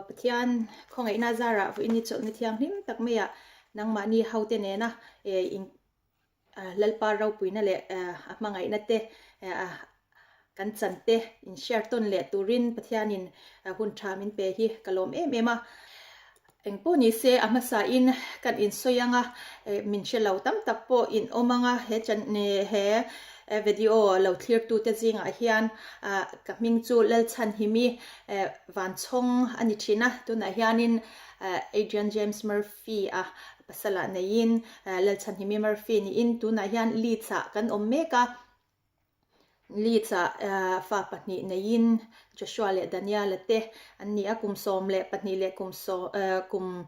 Pathian khawngaihna zarah vawiin ni chawlhna thianghlim tak maiah nangmahni hote nena in Lalpa ropuina leh a hmangaihna te kan chan te in share tawn leh turin Pathianin hun tha min pe hi ka lawm em em a. Engpawh ni se a hmasa in kan insawi ang a, min hre lo tam tak pawh in awm ang a, he chan he video lo thlir tu te zingah hian ka hming chu Lalchhanhimi Vanchhawng a ni thin a, tunah hianin Adrian James Murphy a pasalah neiin Lalchhanhimi Murphy niin tunah hian Leeds ah kan awm mek a. Leeds-ah fa pahnih neiin Joshua leh Daniel-a te an ni a, kum 12 leh kum kum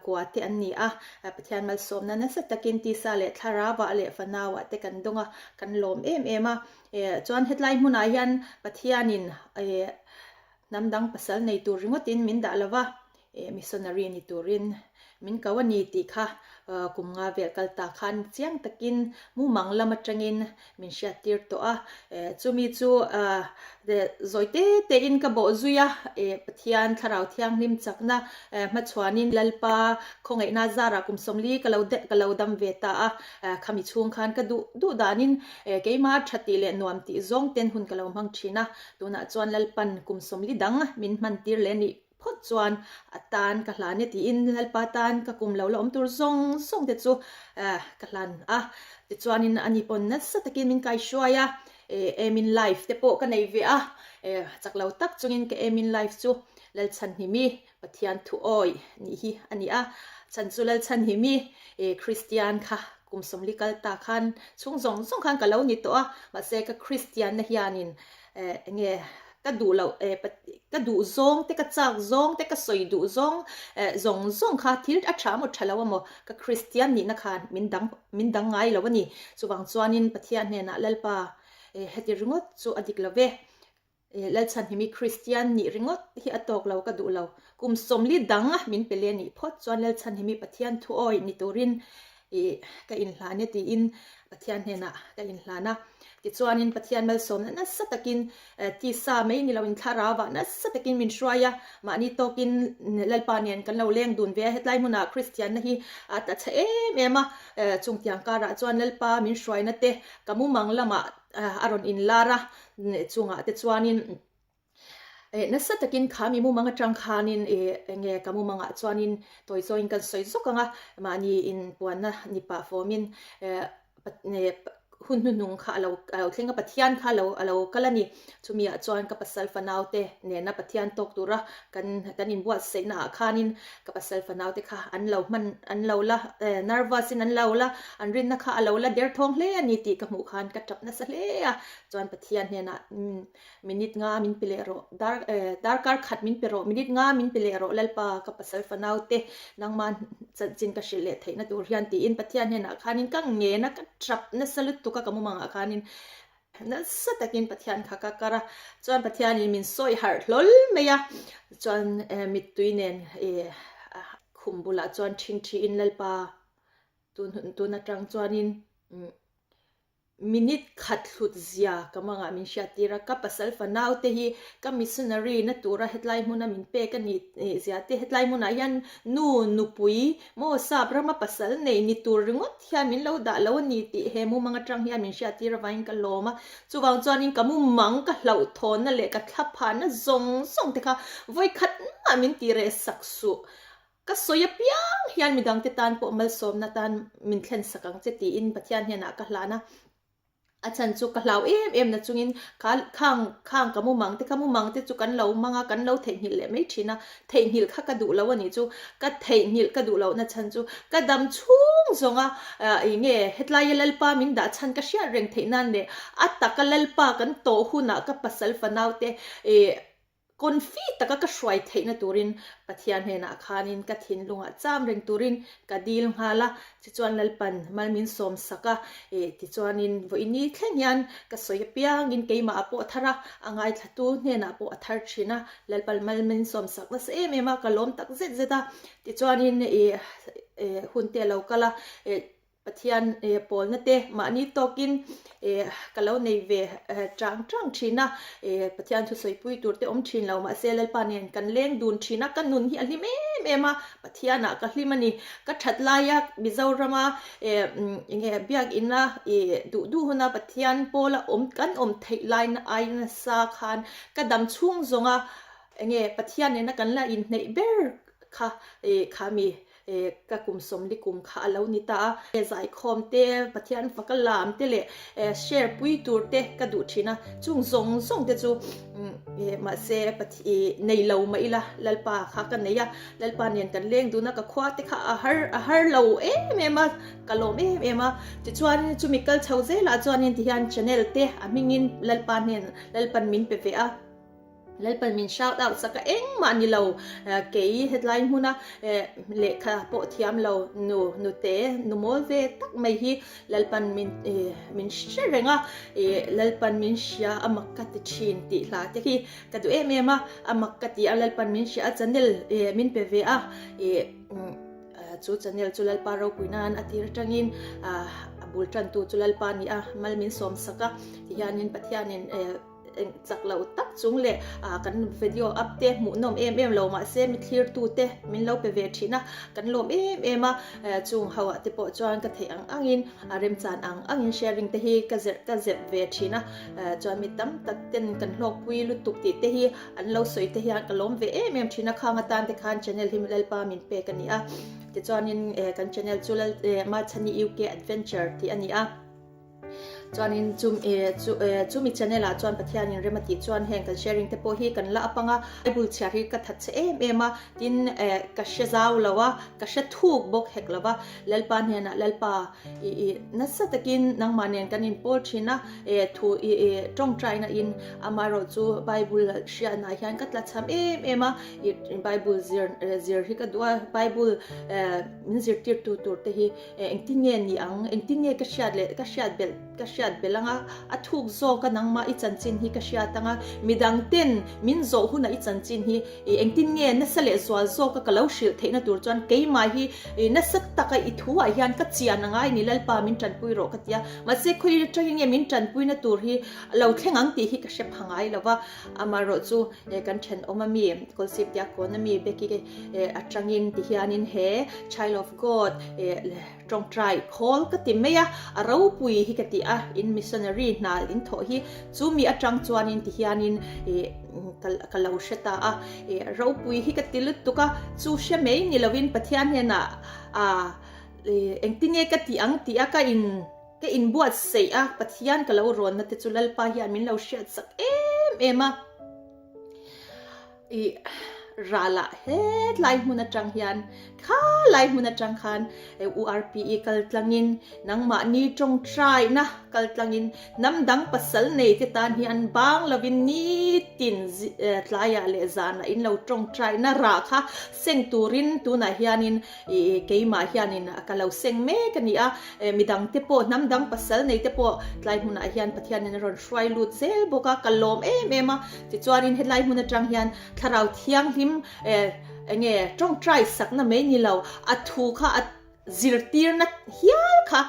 kua te an ni a. Pathian malsawmna nasa takin tisa leh thlarauah leh fanauah te kan dawng a, kan lawm em em a. Chuan hetlai hmunah hian Pathianin hnam dang pasal nei tur ringawtin min dah lo va, Missionary ni turin min ko a ni tih kha kum nga vel kal ta khan chiang takin mumang lam atangin min hriattir tawh a. Chumi chu zawi te tein ka bawh zui a, Pathian Thlarau Thianghlim chakna hmachhuanin Lalpa khawngaihna zarah kum 40 ka lo ka lo dam ve ta a. Khami chhung khan ka duh duh danin keimah tha tih leh nuam tih zawng ten hun ka lo hmang thin a. Tunah chuan Lalpan kum 40 dang min hmantir leh nih phawt chuan a tan ka hlan e tiin Lalpa tan ka kum lo la awm tur zawng zawng te chu ka hlan a. Tichuanin ani pawn nasa takin min kaihruai a, aim in life te pawh ka nei ve a, chak lo tak chungin ka aim in life chu Lalchhanhimi Pathian thu awi nih hi a ni a. Chhan chu Lalchhanhimi Kristian kha kum 40 kal ta khan chhung zawng zawng khan ka lo ni tawh a, mahse ka Kristianna hianin enge ka duh loh ka duh zawng te ka chak zawng te ka sawi duh zawng zawng zawng kha thil a tha emaw tha lo emaw ka Kristian nihna khan min dang min dang ngai lo a ni. Chuvang chuanin Pathian hnenah Lalpa heti ringawt chu a dik lo ve, Lalchhanhimi Kristian nih ringawt hi a tawk lo ka duh lo. Kum 40 dang min pe leh nih phawt chuan Lalchhanhimi Pathian thu awi ni turin ka inhlan e tiin Pathian hnenah ka inhlan a. Tichuanin Pathian malsawmna nasa takin tisa mai ni loin thlarauah nasa takin min hruai a, mahni tawkin Lalpa nen kan lo leng dun ve a, hetlai hmunah Kristianna hi a tla chhe em em a, chungtiang karah chuan Lalpa min hruaina te ka mumang lamah a rawn inlar a, chungah te chuanin Nasa takin kha mi mumang atang khanin enge ka mumangah chuanin tawi zawiin kan sawi zawk ang a, mahni inpuanna ni pah fawmin hun hnuhnung kha a lo a lo thleng a, Pathian kha a lo a lo kal a ni. Chumi ah chuan ka pasal fanau te nena Pathian tawk tura kan kan inbuatsaihna ah khanin ka pasal fanau te kha an lo hman an lo la nervous in an lo la an rinna kha a lo la derthawng hle a ni tih ka hmuh khan ka tap nasa hle a, chuan Pathian hnenah Minute nga min pe leh rawh, dar eh darkar khat min pe rawh, minute nga min pe leh rawh Lalpa ka pasal fanau te nangmah chanchin ka hrilh leh theihna tur hian tiin Pathian hnenah khanin ka ngen a, ka tap nasa lutuk a ka mumangah khanin nasa takin Pathian kha ka kar a, chuan Pathianin min sawi harh hlawl mai a, chuan eh mittui nen eh khum bulah chuan ṭhingṭhiin Lalpa tun tun aṭang chuanin umm. Minute khat hlut zia ka mangah min hriattir a, ka pasal fanau te hi ka missionary na tura hetlai hmuna min pek a nih zia te, hetlai hmunah hian nu nupui maw sap rama pasal nei ni tur ringawt hian min lo dah lo a ni tih he mumang atang hian min hriattir avangin ka lawm a, chuvang chuanin ka mumang ka hlauhthawnna leh ka thlaphanna zawng zawng te kha vawikhat mah min tih reh sak suh. Ka sawi apiang hian midangte tan pawh malsawmna tan min thlen sak ang che tiin Pathian hnenah ka hlan a. A chhan chu ka hlau em em na chungin kha khang khang ka mumang te ka mumang te chu kan lo mang a, kan lo theihnghilh leh mai thin a. Theihnghilh kha ka duh lo a nih chu. Ka theihnghilh ka duh lohna chhan chu ka dam chhung zawnga eng nge hetlaia Lalpa min dah chhan ka hriat reng theih nan leh a taka Lalpa kan tawh hunah ka pasal fanau te ih Confi taka ka hruai theihna turin Pathian hnenah khanin ka thinlungah cham reng turin ka dil nghal a, tichuan Lalpan mal min sawm sak a, ih tichuanin vawiini thleng hian ka sawi apiangin keimah ah pawh a thar a, a ngaithlatu hnenah pawh a thar thin a, Lalpan mal min sawm sak nasa em em a, ka lawm tak zet zet a, tichuanin ih hun te a lo kal a, ih. Pathian pawlna te mahni tawkin ka lo nei ve chang chang thin a, Pathian thusawi pui tur te awm thin lo mahse Lalpa nen kan leng dun thin a, ka nun hi a hlim em em a, Pathianah ka hlim a ni. Ka that laia Mizorama enge biakina duh duh huna Pathian pawla awm kan awm theih laina ai nasa khan ka dam chhung zawnga enge Pathian nena kan la inhneih ber kha kha mi Ka kum sawmli kum kha a lo ni ta a, zaikhawm te, Pathian faka lam te leh share pui tur te ka duh thin a, chung zawng zawng te chu mahse nei lo mah ila Lalpa kha ka nei a, Lalpa nen kan leng dun a, ka khua te kha a har a har lo em em a, ka lawm em em a, tichuan chumi kal chho zelah chuanin tihian channel te a hmingin Lalpa hnen Lalpan min pe ve a. Lalpan min shout out sak a, engmah ni lo kei hetlai hmuna lehkha pawh thiam lo nu nute nu mawl ve tak mai hi Lalpan min min hre reng a, Lalpan min hria a mak ka ti thin tih hla te hi ka duh em em a, a mak ka ti a Lalpan min hria a channel min pe ve a, chu channel chu Lalpa ropui nan a tir atangin a bul tantu chu Lalpa ni a mal min sawm sak a, tihianin Pathianin Chak lo tak chung leh kan video up te hmuhnawm em em lo mahse mi thlirtu te min lo pe ve thin a, kan lawm em em a, chung ho ah te pawh chuan ka theih ang angin a remchan ang angin sharing te hi ka zirh ka zep ve thin a, chuan mi tam tak ten kan hlawkpui lutuk tih te hi an lo sawi te hian ka lawm ve em em thin a, khang atan te khan channel hi Lalpa min pek a ni a, tichuanin kan channel chu Machhani UK Adventure tih a ni a. Chuanin chumi channel ah chuan Pathianin rem a tih chuan heng kan sharing te pawh hi kan la up anga, Bible chhiar hi ka that che em em a, tin ka hre zau lo a, ka hre thuk bawk hek lo va, Lalpa hnenah Lalpa i i nasa takin nangmah nen kan inpawl thin a, thu i i tawngtaina in amaherawh chu Bible hriatna ah hian ka tlachham em em a, i Bible zir zir hi ka duh a, Bible min zirtirtu tur te hi Engtin nge ni ang? Engtin nge ka hriat leh ka hriat belh ka hriat belh anga? A thuk zawk a nangmah i chanchin hi ka hriat anga, midang ten min zawh hunah i chanchin hi engtin nge nasa leh zual zawka ka lo hrilh theihna tur chuan keimah hi nasa taka i thu ah hian ka chian angai ni Lalpa min tanpui rawh ka ti a, mahse khawi atangin nge min tanpuina tur hi lo thleng ang tih hi ka hre pha ngai lo va, amaherawh chu kan thenawm ami Kawlsip Diakkawn ami Becky atangin tihianin he Child of God tawngtai khawl ka ti mai a, a ropui hi ka ti a, in missionary hna in thawh hi chumi atang chuanin tihianin ka lo hre ta a, ropui hi ka ti lutuk a, chu hre mai ni lovin Pathian hnenah engtinge ka tih ang tih a ka in Ka inbuatsaih a, Pathian ka lo rawnna te chu Lalpa hian min lo hriatsak em em a. I ralah hetlai hmun atang hian khalai hmun atang khan URPE kal tlangin nangmahni tawngtaina kal tlangin hnam dang pasal nei te tan hian bang lovin nitin tlaiah leh zanah in lo tawngtaina rah kha seng turin tunah hianin I keimah hianin ka lo seng mek a ni a, midang te pawh hnam dang pasal nei te pawh tlai hmunah hian Pathianin a rawn hruai lut zel bawk a, ka lawm em em a. Tichuanin hetlai hmun atang hian Thlarau Thianghlim enge tawngtai sakna mai ni lo, a thu kha a zirtirna hial kha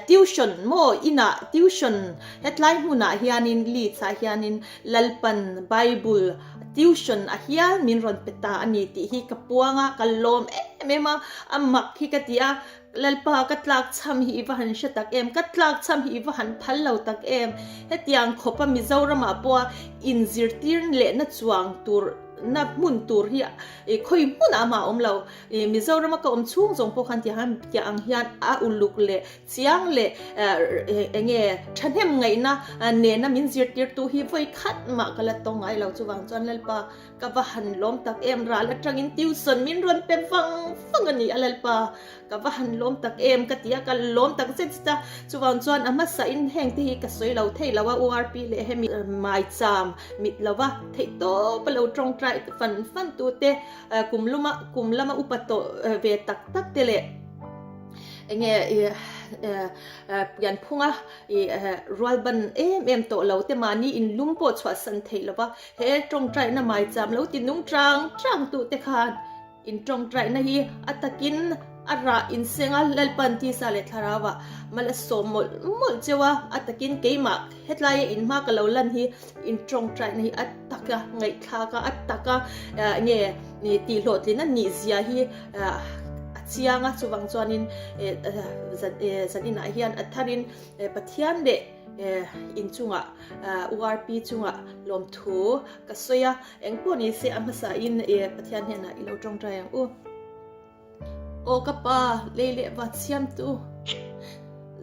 tuition maw inah tuition hetlai hmunah hianin Leeds ah hianin Lalpan Bible tuition a hial min rawn pe ta a ni tih hi ka puang a, ka lawm em em a, a mak hi ka ti a, Lalpa ka tlak chham hi i va han hre tak em, ka tlak chham hi i va han phal lo tak em, hetiang khawpa Mizoramah pawha inzirtir lehna chuang tur na hmun tur hi khawi hmunah mah a awm lo, Mizorama ka awm chhung zawng pawh khan tiang ang hian a uluk leh Chiang leh enge thahnem ngaihna nena min zirtirtu hi vawi khat mah ka la tawng ngai lo. Chuvang chuan Lalpa ka va han lawm tak em, ral atangin tuition min rawn pe vang vang a ni a Lalpa ka va han lawm tak em ka ti a, ka lawm tak zet zet a. Chuvang chuan a hmasa in heng te hi ka sawi lo thei lo a, URP leh hemi maicham mit lova theihtawp a lo tawngtai fan fan tu te kum luma kum lama upa tawh ve tak tak te leh Enge i pianphunga i rual ban em em tawh lo te mahni inlum pawh chhuahsan theih lova he tawngtaina maicham lo ti nung chang chang tu te khan in tawngtaina hi a takin. A rah inseng a, Lalpan tisa leh thlarauah mal a sawm mawlh mawlh cheu a, a takin keimah hetlaia inhma ka lo lan hi in tawngtaina hi a taka ngaihthlak a, a taka nge tihhlawhtlin a nih zia hi a chiang a, chuvang chuanin zan inah hian a tharin Pathian leh inchungah URP chungah lawmthu ka sawi a, engpawh nise a hmasain Pathian hnenah i lo tawngtai ang u. Aw ka pa, lei leh va siamtu,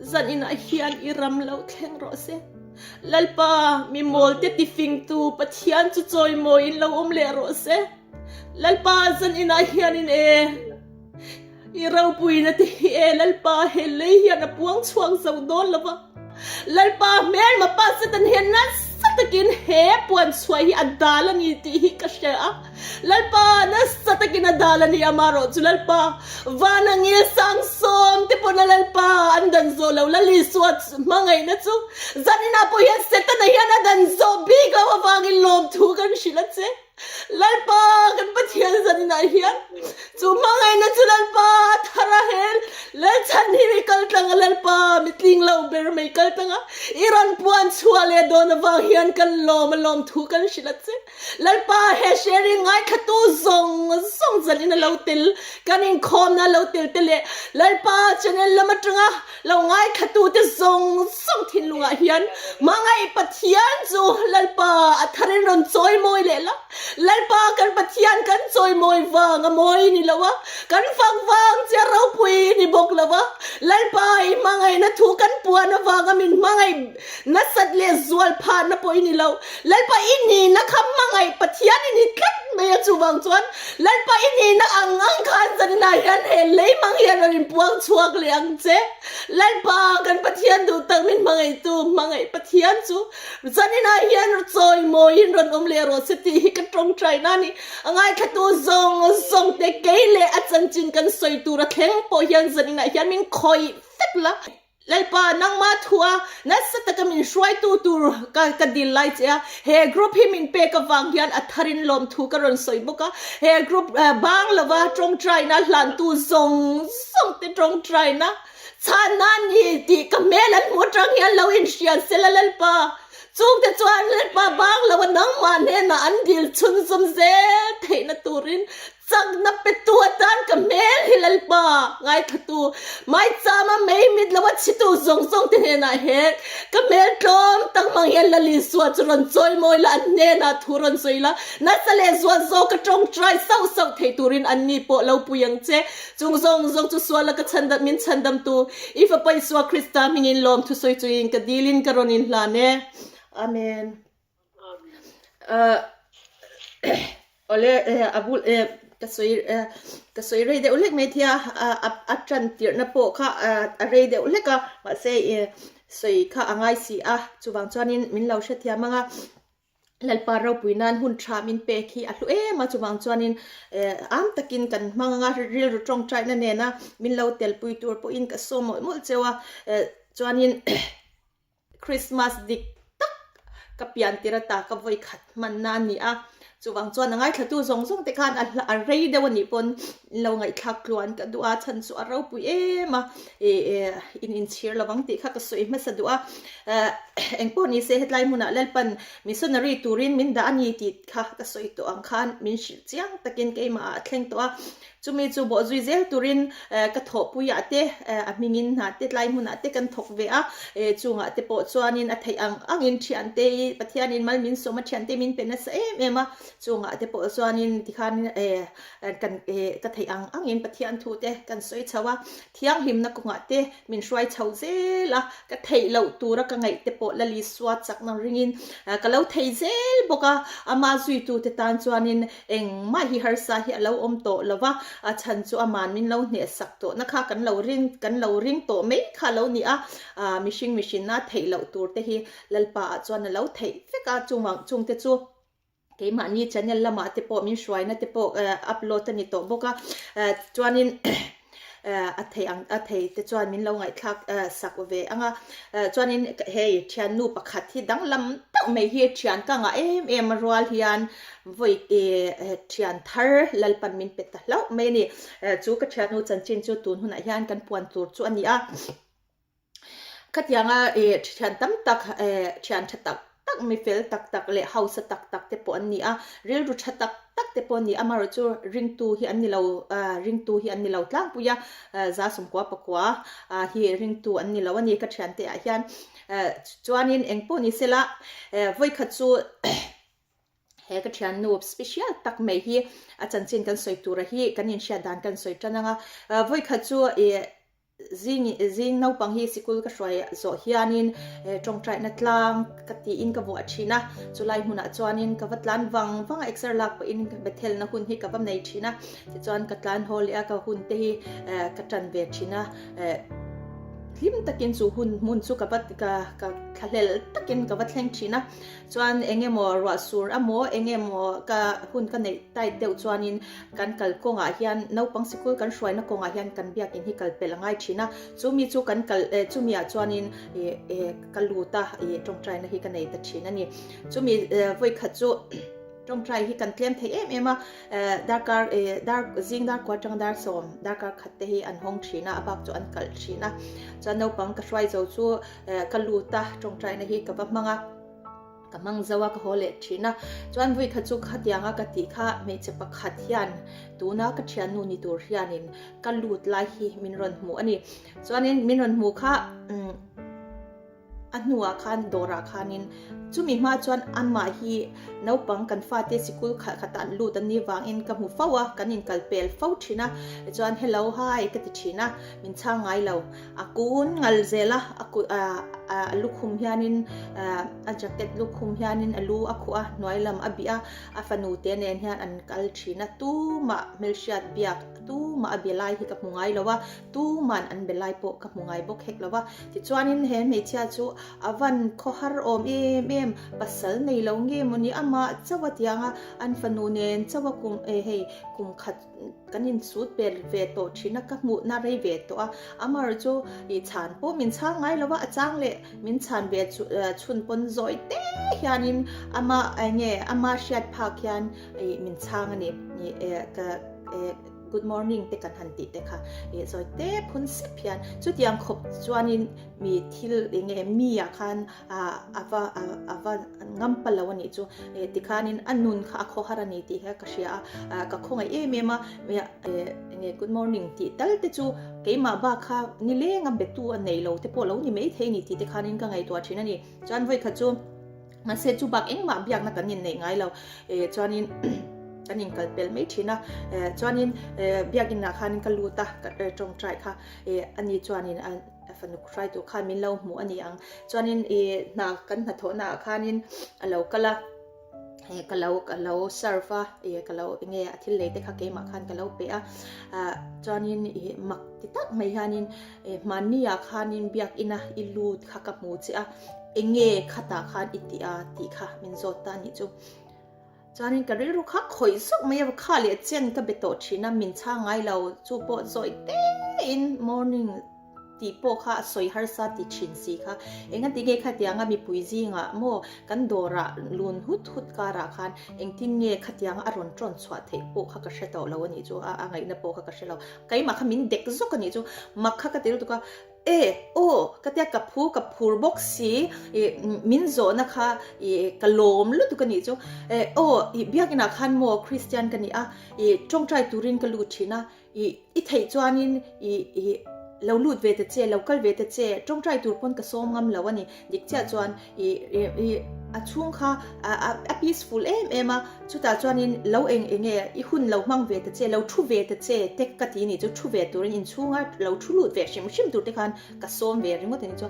zan inah hian i ram lo thleng rawh se. Lalpa, mi mawlte tifingtu Pathian chu chawimawiin lo awm leh rawh se. Lalpa, zan inah hianin e, i ropuina te hi e, Lalpa, he lei hian a puang chhuak zo dawn lo va. Lalpa hmelma pa Satan hian nasa takin he puan chhuah hi a dal a ni tih hi ka hria a. Lalpa nasa takin a dal a ni amarawh chu Lalpa van a ngil sang sawm te pawn a Lalpa an dan zawh lo Lal Isua hmangaihna chu zaninah pawh hian Setana hian a dan zawh bik lo avangin lawmthu kan hrilh a che. Lalpa kan Pathian zaninah hian chu hmangaihna chu Lalpa a thar a hel Lalchhan hi mi kal tlang a Lalpa mi tling lo ber mai kal tlang a i rawn puan chhuah leh dawn avang hian kan lawm a lawm thu kan hrilh a che Lalpa he sharing ngaithlatu zawng zawng zanin a lo tel kan inkhawmna lo tel te leh Lalpa channel lam atanga Lo ngaithlatute zawng zawng thinlungah hian hmangaih Pathian chu Lalpa a tharin rawn chawimawi leh la. Lalpa kan Pathian kan chawimawi vang a mawi ni lo a, kan fak vang che a ropui ni bawk lo a. Lalpa i hmangaihna thu kan puan avanga min hmangaih nasat leh zual phahna pawh i ni lo. Lalpa i nihna kha hmangaih Pathian i ni tlat mai a, chuvang chuan Lalpa i nihna ang ang khan zaninah hian he lei hmang hian rawn inpuang chhuak leh ang che. Lalpa kan Pathian duh tak min hmangaihtu hmangaih Pathian chu zaninah hian chawimawiin rawn awm leh rawh se tih hi ka tawngtaina a ni. A ngaithlatu zawng zawng te kei leh a chanchin kan sawi tur a thleng pawh hian zaninah hian min khawih vek la. Lalpa, nangmah thua nasa taka min hruaitu tur ka ka dil lai che a, he group hi min pek avang hian a tharin lawmthu ka rawn sawi bawk a, he group bang lova tawngtaina hlantu zawng zawng te tawngtaina chhanna a ni tih ka hmel an hmuh atang hian lo inhriat sela Lalpa, chungte chuan Lalpa bang lova nangmah hnenah an dil chhunzawm zel theihna turin Chakna petu atan ka hmel hi Lalpa ngaithlatu, maichama mei mit lo a chhitu zawng zawng te hnenah hek ka hmel tlawm tak hmang hian Lal Isua chu rawn chawimawi la, an hnenah thu rawn sawi la, nasa leh zual zawk ka tawngtai sauh sauh thei turin anni pawh lo pui ang che. Chung zawng zawng chu suala ka chhandam min chhandamtu i Fapa Isua Krista hmingin lawmthu sawi chuiin ka dilin ka rawn inhlan e. Amen. Awle a bul ka sawi ka sawi rei deuh hlek mai thei a a tan tirhna pawh kha a rei deuh hlek a mahse ih sawi kha a ngai si a chuvang chuanin min lo hrethiam ang a Lalpa ropui nan hun tha min pek hi a hlu em a chuvang chuanin am takin kan hmang ang a rilru tawngtaina nena min lo telpui tur pawhin ka sawm mawlh mawlh cheu a chuanin. Christmas dik tak ka pian tir ata ka vawi khat hmanna a ni a, chuvang chuan a ngaithlatu zawng zawng te khan a hla a rei deuh a nih pawn in lo ngaihthlak tluan ka duh a, chhan chu a ropui em a, ih in inchhir lovang tih kha ka sawi hmasa duh a, eh engpawh ni se hetlai hmunah Lalpan missionary turin min dah a ni tih kha ka sawi tawh ang khan min hrilh chiang takin keimah ah a thleng tawh a. Chumi chu bawhzui zel turin ka thawhpuiah te, a hmingin hna te tlai hmunah te kan thawk ve a, chungah te pawh chuanin a theih ang angin thiante i Pathianin mal min sawm a, thiante min pe nasa em em a, chungah te pawh chuanin tikhan kan ka theih ang angin Pathian thu te kan sawi chho a, thianghlimna kawngah te min hruai chho zel a, ka theih loh tura ka ngaih te pawh Lalisua chakna ringin ka lo thei zel bawk a, ama zuitute tan chuanin Engmah hi harsa hi a lo awm tawh lo va, a chhan chu aman min lo hneh sak tawhna kha kan lo ring kan lo ring tawh mai kha a lo ni a, ah mihring mihrinna theih loh tur te hi Lalpa ah chuan a lo theih vek a, chungah chungte chu keimahni channel lamah te pawh min hruaina te pawh upload a ni tawh bawk a, chuanin. A thei ang a thei te chuan min lo ngaihthlak sak ve ang a. Chuanin hei thiannu pakhat hi danglam deuh mai hi thian ka ngah em em a rual hian vawi thian thar Lalpan min pe ta hlauh mai a ni. Chu ka thiannu chanchin chu tun hunah hian kan puan tur chu a ni a. Khatianga thian tam tak thian tha tak tak mi fel tak tak leh hausa tak tak te pawh an ni a, rilru tha tak tak te pawh an ni a, amaherawhchu chu ringtu hi an ni lo ringtu hi an ni lo tlangpui a, za sawmkua pakua hi ringtu an ni lo a ni ka thiante ah hian chuanin engpawh ni sela vawikhat chu He ka thiannu special tak mai hi a chanchin kan sawi tura hi kan inhriat dan kan sawi tan ang a. Vawikhat chu ih zing zing naupang hi sikul ka hruai zawh hianin tawngtaina tlang ka tiin ka vuah thin a. Chulai hmunah chuanin ka va tlan vang vang a exer lak pawhin Bethel na hun hi ka va nei thin a. Tichuan ka tlan haw leh a ka hun te hi ka tan ve thin a. Hlim takin chu hun hmun chu ka va ka ka thlahlel takin ka va thleng thin a. Chuan eng emaw ruah sur amaw eng emaw ka hun ka neih tight deuh chuanin kan kal kawngah hian naupang sikul kan hruaina kawngah hian kan biakin hi kal pelh a ngai thin a, chumi chu kan kal eh chumi ah chuanin ih eh ka lut a ih tawngtaina hi ka nei ta thin a ni. Chumi eh vawikhat chu tawngtai hi kan tlem thei em em a, eh darkar eh dar zing darkua atanga dar sawm darkar khat te hi an hawng thin a, a bak chu an kalh thin a, chuan naupang ka hruai zo chu eh ka lut a tawngtaina hi ka va hmang a. Ka hmang zo a, ka haw leh thin a. Chuan vui kha chu khatianga ka tih kha hmeichhe pakhat hian tuna ka thiannu ni tur hianin ka lut lai hi min rawn hmu a ni. Chuanin min rawn hmu kha a hnuah khan dawrah khanin chumi hma chuan amah hi naupang kan fate sikul khat khatah an lut an nih vangin ka hmu fo a, kan inkal pel fo thin a. Tichuan hello hi ka ti thin a, min chhang ngai lo. A kun ngal zel a, a kut ah a lukhum hianin a jacket lukhum hianin a lu a khuh a, hnuai lam a bih a, a fanu te nen hian an kal thin a, tumah hmelhriat biak tumah a be lai hi ka hmu ngai lo a, tuman an be lai pawh ka hmu ngai bawk hek lo a, tichuanin he hmeichhia chu a van khawhar awm em em, pasal nei lo nge mawni amah chauh a tiang a, an fanu nen chauh a kum hei kum khat Kan insut ber ve tawh thin a, ka hmuhna rei ve tawh a, Amar chu i chhan pawh min chhang ngai lo a, a chang leh min chhan ve chhun pawn zawi te hianin ama eng nge ama hriat phak hian i min chhang a ni, i ka good morning te kan han tih te kha i zawi te phun sep hian chutiang khawp chuanin mi thil eng nge mi ah khan a va a va ngam pa lo a nih chu tikhanin a nun kha a khawhar a ni tih kha ka hria a ka khawngaih em em a enge good morning tih tal te chu keimah bak kha nileng a betu a nei lo te pawh lo ni mai thei a ni tih te khanin ka ngaihtuah thin a ni chuan vawi khat chu mahse chu bak engmah biakna kan inneih ngai lo chuanin kan inkal pel mai thin a chuanin biakinah khanin ka lut a ka tawngtai kha ani chuanin a A fanu hrai tur khan min lo hmu a ni ang. Chuanin i hna kan hnathawhna ah khanin a lo kal a, eh ka lo ka lo serve a, eh ka lo enge a thil lei te kha keimah khan ka lo pe a. Ah chuanin i mak ti tak mai hianin eh hmanni ah khanin biakina i lut kha ka hmu che a, enge khatah khan i tih a tih kha min zawt ta a nih chu. Chuanin ka rilru kha khawih zawk mai a, kha leh chen ka be tawh thin a, min chhang ngai lo, chu pawh zawi tein morning tih pawh kha a sawi harsa ti thin si kha, engati nge khatianga mipui zingah maw kan dawrah lun hut hut karah khan engtin nge khatianga a rawn tawn chhuah theih pawh kha ka hre tawh lo a nih chu, a ngaihna pawh kha ka hre lo, keimah kha min dek zawk a nih chu, mak kha ka ti lutuk a. E, aw, ka tia ka phu ka phur bawk si, i min zawhna kha i ka lawm lutuk a nih chu. E, aw, i biakinah khan maw Kristian ka ni a, i tawngtai turin ka lut thin a, i i theih chuanin i i lo lut ve ta che, lo kal ve ta che, tawngtai tur pawn ka sawm ngam lo a ni. Dik chiah chuan i i a chhung kha a peaceful em em a, chutah chuanin lo eng eng nge i hun lo hmang ve ta che, lo thu ve ta che te ka ti ni chu thu ve turin inchhunga lo thu lut ve hrim hrim tur te khan ka sawm ve ringawt a ni chu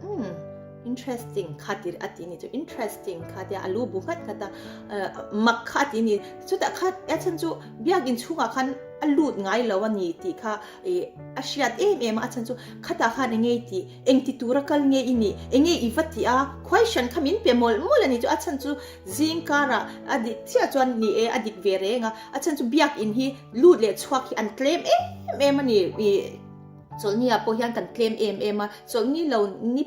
umm interesting kha ti a ti ni chu interesting kha tia a lu bu nghat nghat a mak kha a ti ni chutah kha a chhan chu biak inchhungah khan. a lut ngai lo a ni tih kha ih a hriat em em a, a chhan chu khatah khan eng nge i tih, eng ti tura kal nge i nih, eng nge i va tih a, question kha min pe mawlh mawlh a ni chu, a chhan chu zing karah a dik chiah chuan ni e a dik ve reng a, a chhan chu biakin hi lut leh chhuak hi an tlem em em a ni ih chawlhni ah pawh hian kan tlem em em a, chawlhni lo ni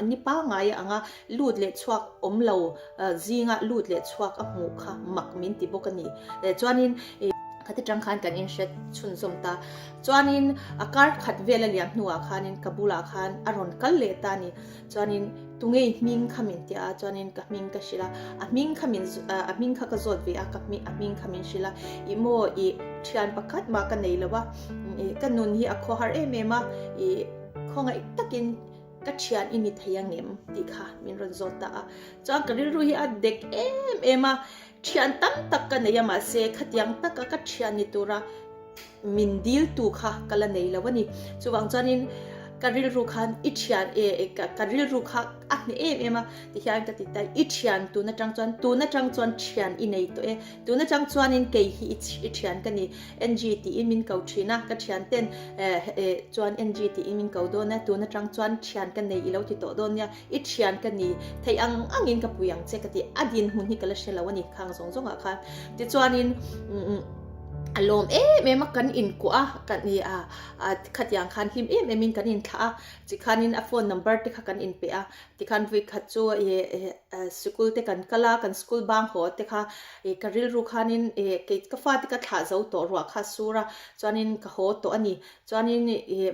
ni pangngai ang a lut leh chhuak awm lo. Zinga lut leh chhuak a hmuh kha mak min ti bawk a ni. Chuanin khati tang khan kan inhre chhunzawm ta. Chuanin a kar khat vel a liam hnuah khanin ka bulah khan a rawn kal leh ta a ni. Chuanin tunge i hming kha min ti a, chuanin ka hming ka hrilh a, a hming kha min a hming kha ka zawt ve a, ka hming a hming kha min hrilh a, ih maw ih thian pakhat mah ka nei lo a, ka nun hi a khawhar em em a, ih khawngaih takin Ka thian i ni thei ang em? tih kha min rawn zawt ta a. Chuan ka rilru hi a dek em em a, thian tam tak ka nei a mahse khatiang taka ka thian ni tura min dil tu kha ka la nei lo a ni. Chuvang chuanin ka rilru khan i thian e ka rilru kha a hneh em em a tihian ka ti ta i thian tun atang chuan tun atang chuan thian i nei tawh e, tun atang chuanin kei hi i thian ka ni. NG tiin min ko thin a, ka thian ten eh chuan NG tiin min ko dawn a, tun atang chuan thian ka nei i lo ti tawh dawn nia, i thian ka ni theih ang angin ka pui ang che ka ti, a dinhmun hi ka la hre lo a ni khang zawng zawngah khan. Tichuanin a lawm em em a, kan inkuah a, kan i a khatiang khan hlim em em in kan inthlah a, tikhanin a phone number te kha kan inpe a, Tikhan vui khat chu sikul te kan kal a, kan school bang haw te kha ka rilru khanin kei ka fate ka thlah zo tawh ruah kha a sur a, chuanin ka haw tawh a ni. Chuanin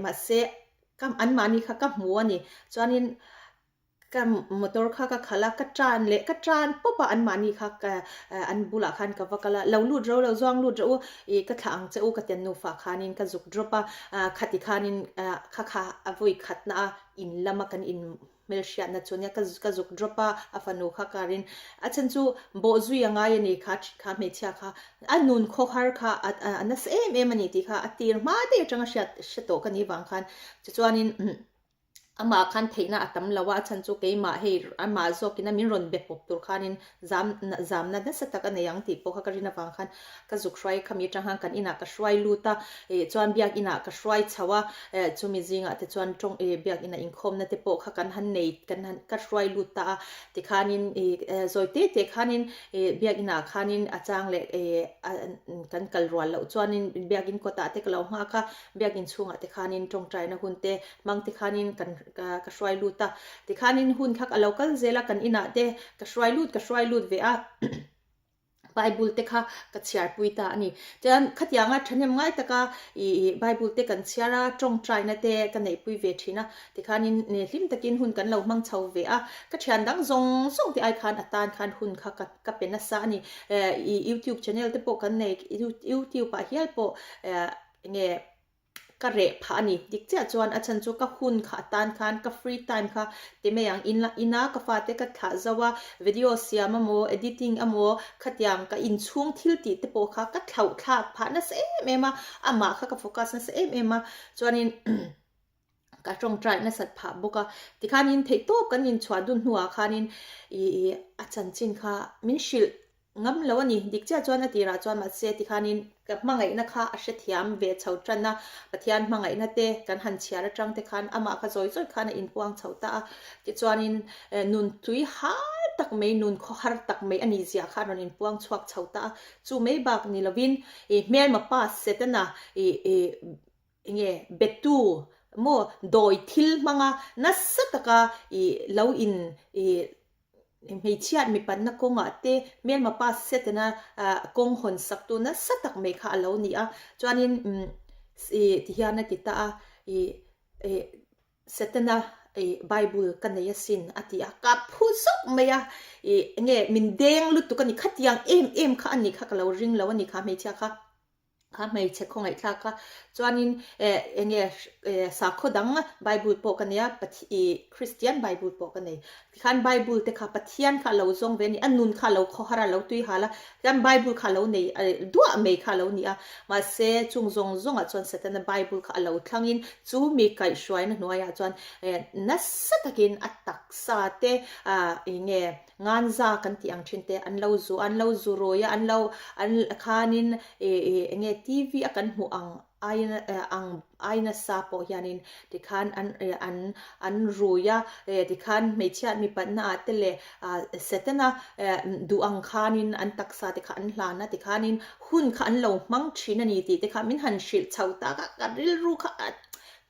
mahse ka anmahni kha ka hmu a ni. Chuanin ka motor kha ka khalh a, ka tan leh ka tan pawp a anmahni kha ka an bulah khan ka va kal a, lo lut ro lo zuang lut rawh u, ka thlah ang che u ka ti an nufa khanin ka zuk drop a, khati khanin kha kha a vui khatna a. In lama kan in hmelhriatna chu nia ka ka zuk drop a, a fanu kha car in a chhan chu bawh zui a ngai a ni kha kha hmeichhia kha a nun khawhar kha a a nasa em em a ni tih kha a tir hma daih atanga hriat hre tawh ka nih vang khan tichuanin amah khan theihna a tam lo a, a chhan chu keimah hei amah zawkina min rawn be pawp tur khanin Zam zamna nasa tak a nei ang tih pawh kha ka rin avang khan ka zuk hruai khami atang khan kan inah ka hruai lut a, ih chuan biakinah ka hruai chho a, eh chumi zingah te chuan tawng ih biakinah inkhawmna te pawh kha kan han nei kan han ka hruai lut ta a, tikhanin ih zawi te te khanin ih biakinah khanin a chang leh ih kan kal rual loh chuanin biakin kawtah te ka lo nghak a, biakin chhungah te khanin tawngtaina hun te hmang te khanin kan ka hruai lut a, tikhanin hun kha a lo kal zel a kan inah te Ka hruai lut ka hruai lut ve a, Bible te kha ka chhiar pui ta a ni. Chuan khatianga thahnem ngai taka ih Bible te kan chhiar a, tawngtaina te ka neih pui ve thin a, tikhanin hlim takin hun kan lo hmang chho ve a. Ka thian dang zawng zawng te ai khan a tan khan hun kha ka ka pe nasa a ni. Ih YouTube channel te pawh kan nei, YouTube ah hial pawh enge ka reh phah a ni. Dik chiah chuan a chhan chu ka hun kha atan khan ka free time kha ti mai ang in ina ka fate ka thlah zo a, video siam amaw editing amaw khatiang ka inchhung thil tih te pawh kha ka thlauh thlak phah nasa em em a, amah kha ka focus nasa em em a chuanin ka tawngtai nasat phah bawk a. Tikhanin theihtawp kan inchhuah dun hnuah khanin ih a chanchin kha min hrilh Ngam lo a ni. Dik chiah chuan a tirah chuan mahse tikhanin ka hmangaihna kha a hrethiam ve chho tan a, Pathian hmangaihna te kan han chhiar atang te khan amah kha zawi zawi khan a inpuang chho ta a. Tichuanin nun tui hal tak mai, nun khawhar tak mai a nih zia kha a rawn inpuang chhuak chho ta a. Chu mai bak ni lovin i hmelma pa Setana i i enge betu maw dawi thil hmanga nasa taka i lo in i Hmeichhiat mipanna kawngah te hmelma pa Setana kawng hawn saktu nasa tak mai kha a lo ni a. Chuanin ih tihian a ti ta a, ih ih Setana ih Bible ka nei asin a ti a, ka phu zawk mai a, ih enge min deng lutuk a ni, khatiang em em kha a ni kha ka lo ring lo a ni kha hmeichhia kha. Kha hmeichhe khawngaihthlak kha chuanin eh enge eh sakhaw dang Bible pawh ka nei a Pathi Christian Bible pawh ka nei. Tikhan Bible te kha Pathian kha a lo zawng ve a ni, a nun kha a lo khawhar a, a lo tui hal a, tikhan Bible kha a lo nei duah mai kha a lo ni a. Mahse chung zawng zawngah chuan Setana Bible kha a lo thlangin chu mi kaihhruaina hnuaiah chuan eh nasa takin a taksa te ah enge Nganza kan tih ang thin te an lo zu an lo zu rawi a, an lo an khanin ih ih eng nge. TV a kan hmuh ang aiin ang ai nasa pawh hianin tikhan an an an rui a, tikhan hmeichhia mipatna ah te leh Setana duh ang khanin an taksa te kha an hlan a, tikhanin hun kha an lo hmang thin a ni tih te kha min han hrilh chho tak a, ka rilru kha a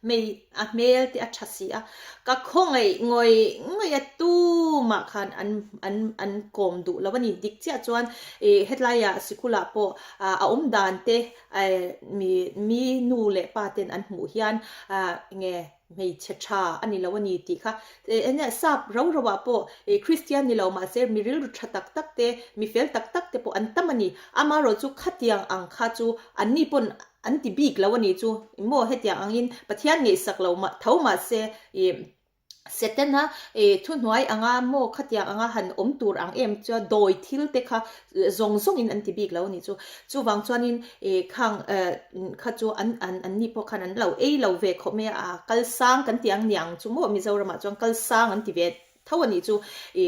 hmei a hmel te a tha si a, ka khawngaih ngawih ngawih a tumah khan an an an kawm duh lo a ni. Dik chiah chuan ih hetlaiah sikulah pawh a awm dan te mi mi nu leh pa ten an hmuh hian enge hmeichhe tha a ni lo a ni tih kha enge sap rau rau ah pawh ih Kristian ni lo mahse mi rilru tha tak tak te mi fel tak tak te pawh an tam a ni. Amaherawhchu chu khatiang ang kha chu anni pawn An ti bik lo a nih chu. Maw hetiang angin Pathian ngaihsak lo mah tho mah se ih Setana ih thuhnuai anga maw khatiang anga han awm tur ang em chuan dawi thil te kha zawng zawngin an ti bik lo a nih chu. Chuvang chuanin ih khang eh kha chu an an an ni pawh khan an lo ei lo ve khawp mai a, a kal sang kan ti ang niang chu maw Mizoramah chuan kal sang an ti ve Tho a nih chu i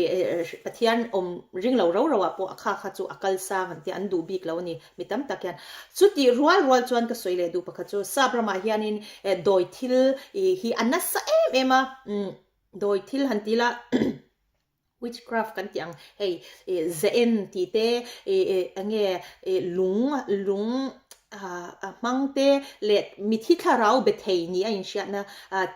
Pathian awm ring lo ro ro ah pawh a kha kha chu a kal sang an tia an duh bik lo a ni mi tam tak hian. Chutih rual rual chuan ka sawi leh duh pakhat chu sap ramah hianin dawi thil hi a nasa em em a, dawi thil han ti ila witchcraft kan tih ang hei ze en tih te eng nge lung lung a hmang te leh mithi thlarau be thei ni a inhriatna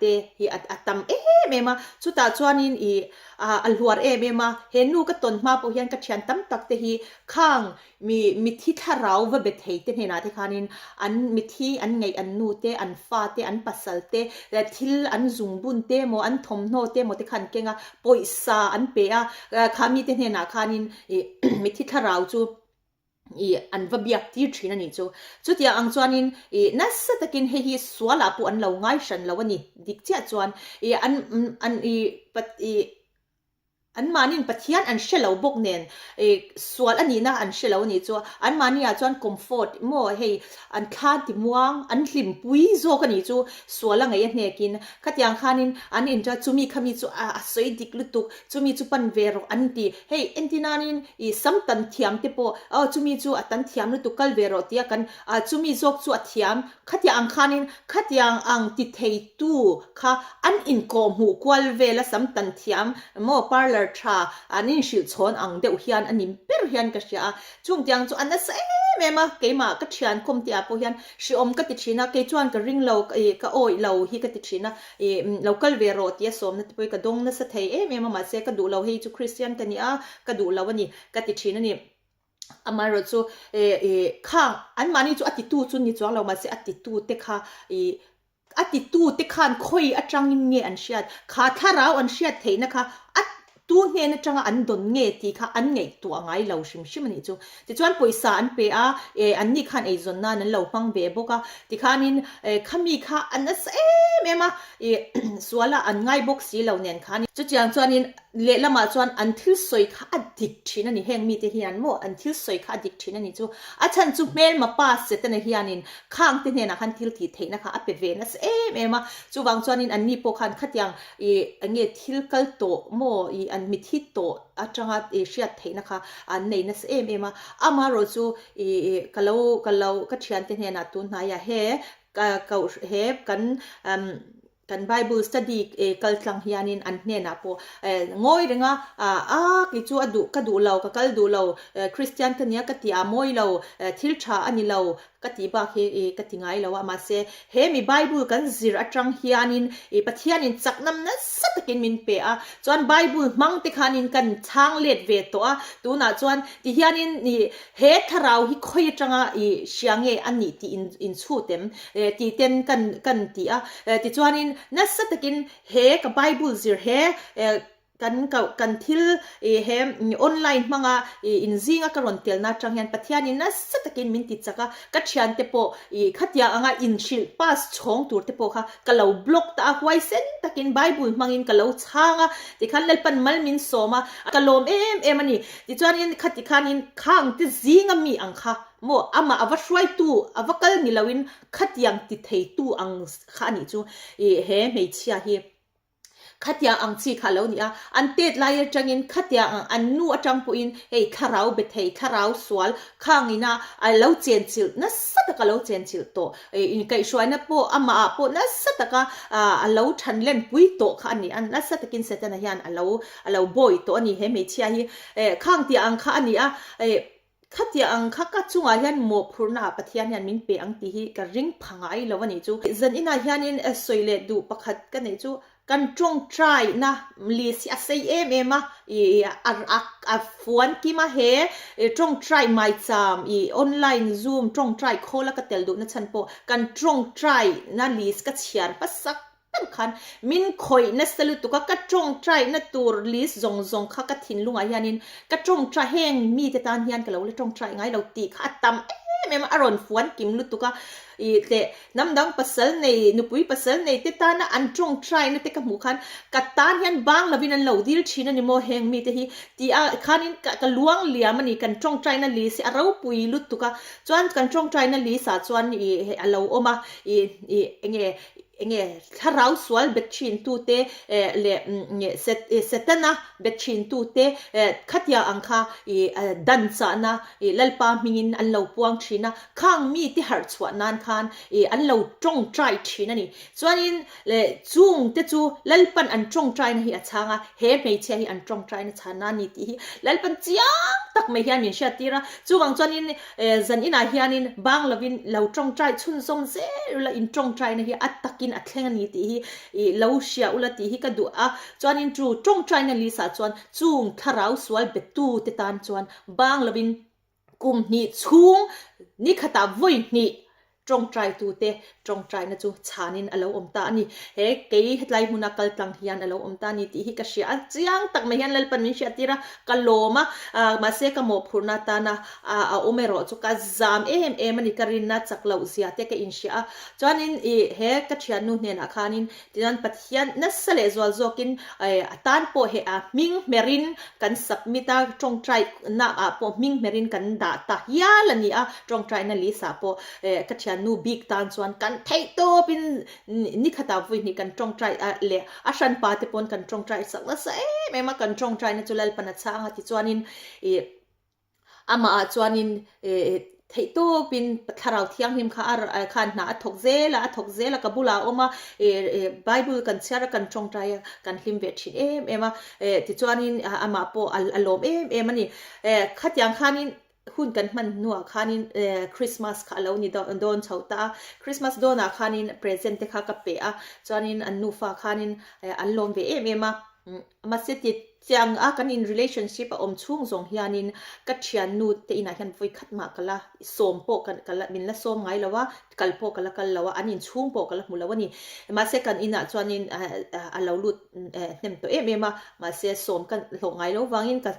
te hi a tam em em a, chutah chuanin ih a hluar em em a, he nu ka tawn hma pawh hian ka thian tam tak te hi khang mi mithi thlarau va be thei te hnenah te khanin an mithi an ngaih an nu te an fa te an pasal te thil an zungbun te emaw an thawmhnaw te emaw te kha an keng a, pawisa an pe a, kha mite hnenah khanin ih mithi thlarau chu ih an va biak tir thin a nih chu. Chutiang ang chuanin ih nasa takin hei hi sualah pawh an lo ngai hran lo a ni. Dik chiah chuan ih an an ih pat ih anmahniin Pathian an hre lo bawk nen ih sual a nihna an hre lo a nih chu. Anmahniah chuan comfort maw hei an thla ti muang an hlimpui zawk a nih chu sual a ngaih a hnekin. Khatiang khanin an inṭa chumi khami chu a a sawi dik lutuk chumi chu pan ve rawh an ti. Hei entinanin ih sam tan thiam te pawh aw chumi chu a tan thiam lutuk kal ve rawh tia kan ah chumi zawk chu a thiam khatiang ang khanin khatiang ang ti thei tu kha an inkawh hmuh kual vel a sam tan thiam maw parlour tha an inhrilh chhawn ang deuh hian a ni ber hian ka hria a chung tiang chu a nasa em em a keimah ka thian khawm tih ah pawh hian hreawm ka ti thin a kei chuan ka ring lo ih ka awih lo hi ka ti thin a Ih, lo kal ve rawh tih a sawmna te pawh hi ka dawng nasa thei em em a, mahse ka duh lo hei chu Kristian ka ni a, ka duh lo a ni, ka ti thin a ni. Amaherawh chu eh ih khang anmahni chu a titu chu ni chuang lo mahse a titu te kha ih a titu te khan khawi atangin nge an hriat, kha thlarau an hriat theihna kha a Tu hnen atanga an dawn nge tih kha an ngaihtuah ngai lo hrim hrim a nih chu. Tichuan pawisa an pe a, eh anni khan eizawn nan an lo hmang ve bawk a, tikhanin eh khami kha a nasa em em a, ih suala an ngai bawk si lo nen khan. Chutiang chuanin lehlamah chuan an thil sawi kha a dik thin a ni, heng mite hian maw an thil sawi kha a dik thin a nih chu. A chhan chu hmelma pa Setana hianin khangte hnenah khan thil tih theihna kha a pe ve nasa em em a, chuvang chuanin anni pawh khan khatiang Ih enge thil kal tawh maw ih an mithi tawh atanga ih hriat theihna kha an nei nasa em em a, amaherawh chu ih ka lo ka lo ka thiante hnenah tun hnaiah he ka koh he kan umm kan bible study eh kal tlang hianin an hnenah pawh eh ngawi reng a a kei chu a duh ka duh lo ka kal duh lo eh Christian ka nia ka tih a mawi lo eh thil tha a ni lo Ka tih bak hi i ka ti ngai lo a, mahse he mi Bible kan zir atang hianin i Pathianin chaknam nasa takin min pe a, chuan Bible hmang te khanin kan chhang let ve tawh a, tunah chuan ti hianin i he thlarau hi khawi atanga i hria nge a nih tih in in chhut em tih ten kan kan ti a, tichuanin nasa takin he ka Bible zir he Kan koh kan thil ih he online hmanga ih inzinga ka rawn telna atang hian Pathianin nasa takin min ti chak a, ka thiante pawh ih khatiang anga inhrilh pass chhawng tur te pawh kha ka lo block ta a, huaisen takin Bible hmangin ka lo chhang a, tikhan Lalpan mal min sawm a, ka lawm em em a ni. Tichuanin khati khanin khang te zinga mi ang kha maw amah a va hruaitu a va kal ni loin khatiang ti theitu ang kha a nih chu ih he hmeichhia hi. Khatiang ang chi kha a lo ni a, an tet lai atangin khatiang ang an nu atang pawhin hei thlarau be thei, thlarau sual khangina a lo chenchilh nasa taka lo chenchilh tawh, inkaihhruaina pawh amah ah pawh nasa taka a lo thanlen pui tawh kha a ni a, nasa takin Setana hian a lo a lo bawi tawh a ni he hmeichhia hi, khangtiang ang kha a ni a. Khatia ang kha ka chungah hian mawhphurhna ah Pathian hian min pe ang tih hi ka ring pha ngai lo a nih chu. Zan inah hianin sawi leh duh pakhat ka neih chu kan tawngtaina list hi a sei em em a, ih a fuan kim a he tawngtai maicham ih online zoom tawngtai khawl a ka tel duhna chhan pawh kan tawngtaina list ka chhiar hmasak ber khan min khawih nasa lutuk a, ka tawngtaina tur list zawng zawng kha ka thinlungah hianin ka tawngtai heng mite tan hian ka lo la tawngtai ngai lo tih kha a tam em em a, a rawn fuan kim lutuk a, ih teh hnam dang pasal nei nupui pasal nei te tana an tawngtaina te ka hmuh khan ka tan hian bang lovin an lo dil thin a ni maw heng mite hi tih ah khanin ka ka luang liam a ni kan tawngtaina list hi a ropui lutuk a, chuan kan tawngtaina list ah chuan ih a lo awm a ih ih eng nge Enge thlarau sual bet thin tute leh Setana bet thin tute khatia ang kha dan chahna Lalpa hmingin an lo puang thin a, khang mite harh chhuah nan khan an lo tawngtai thin a ni. Chuanin chung te chu Lalpan an tawngtaina hi a chhang a, he hmeichhia hi an tawngtaina chhana a ni tih hi Lalpan chiang tak mai hian min hriattir a. Chuvang chuanin Zan inah hianin bang lovin lo tawngtai chhunzawm zel ula in tawngtaina hi a takin a thleng a ni tih hi ih lo hria ula tih hi ka duh a. Chuanin chu tawngtaina list ah chuan chung thlarau sual betu te tan chuan bang lovin kum hnih chhung nikhatah vawi hnih Tawngtaitute tawngtaina chu chhanin a lo awm ta a ni. He kei hetlai hmuna kal tlang hian a lo awm ta a ni tih hi ka hria a, chiang tak mai hian Lalpan min hriattir a, ka lawm a, mahse ka mawhphurhna atana a awm erawh chu ka zam em em a ni, ka rinna chak loh zia te ka inhria a. Chuanin ih he ka thiannu hnenah khanin Tichuan Pathian nasa leh zual zawkin a tan pawh he a hming hmerin kan submit a, tawngtaina ah pawh hming hmerin kan dah ta hial a ni a, tawngtaina list ah pawh ka thiannu bik tan chuan kan theih tawpin ni khatah vui hnih kan tawngtai a leh a hranpa te pawn kan tawngtai sak nasa em em a, kan tawngtaina chu Lalpan a chhang a tichuanin ih Amah ah chuanin theihtawpin thlarau thianghlim kha a khan hna a thawk zel a, a thawk zel a, ka bulah a awm a, Bible kan chhiar a, kan tawngtai a, kan hlim ve thin em em a, tichuanin amah pawh a lawm em em a ni. Khatiang khanin hun kan hman hnuah khanin Christmas kha a lo ni dawn chho ta a, Christmas dawnah khanin present te kha ka pe a, chuanin an nufa khanin an lawm ve em em a. Mahse ti chiang a kan in relationship a awm chhung zawng hianin ka thiannu te inah hian vawi khat mah ka la sawm pawh ka ka la min la sawm ngai lo a, kal pawh ka la kal lo a, an in chhung pawh ka la hmu lo a ni. Mahse kan inah chuanin a lo lut hnem tawh em em a, mahse sawm ka hlawh ngai lo vangin ka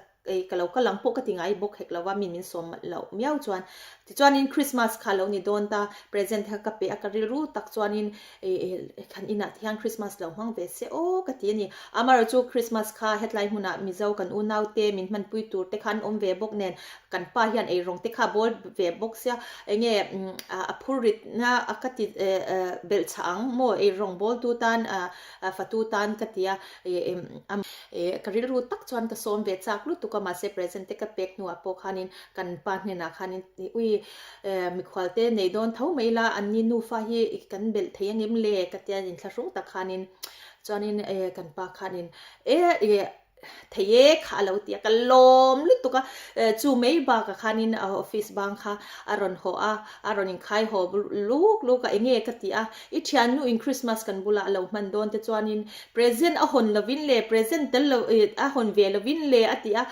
ka lo kal ang pawh ka ti ngai bawk hek lo a, mi min sawm loh miau chuan. Tichuanin Christmas kha a lo ni dawn ta, present kha ka pe a, ka rilru tak chuanin kan inah te hian Christmas lo hmang ve se aw ka ti a ni. Amaherawhchu chu Christmas kha hetlai hmunah Mizo kan unau te min hmanpui tur te kha an awm ve bawk nen kan pa hian eirawng te kha a bawl ve bawk sia enge a phur ritna ka ti belhchhah ang maw eirawng bawltu tan fatu tan ka ti a. Ka rilru tak chuan ka sawm ve chak lutuk a, mahse present te ka pek hnuah pawh khanin kan pa hnenah khanin ui mikhual te nei dawn tho mai ila anni nufa hi kan belh thei angem le ka tia inthlahrung tak khanin chuanin kan pa khanin e thei e kha a lo ti a, ka lawm lutuk a, chu mai bakah khanin office bang kha a rawn haw a, a rawn inkhai haw luk luk a, enge ka ti a, i thiannu in Christmas kan bulah a lo hman dawn te chuanin Present a hawn lovin le, present tel lo a hawn ve lovin le a ti a,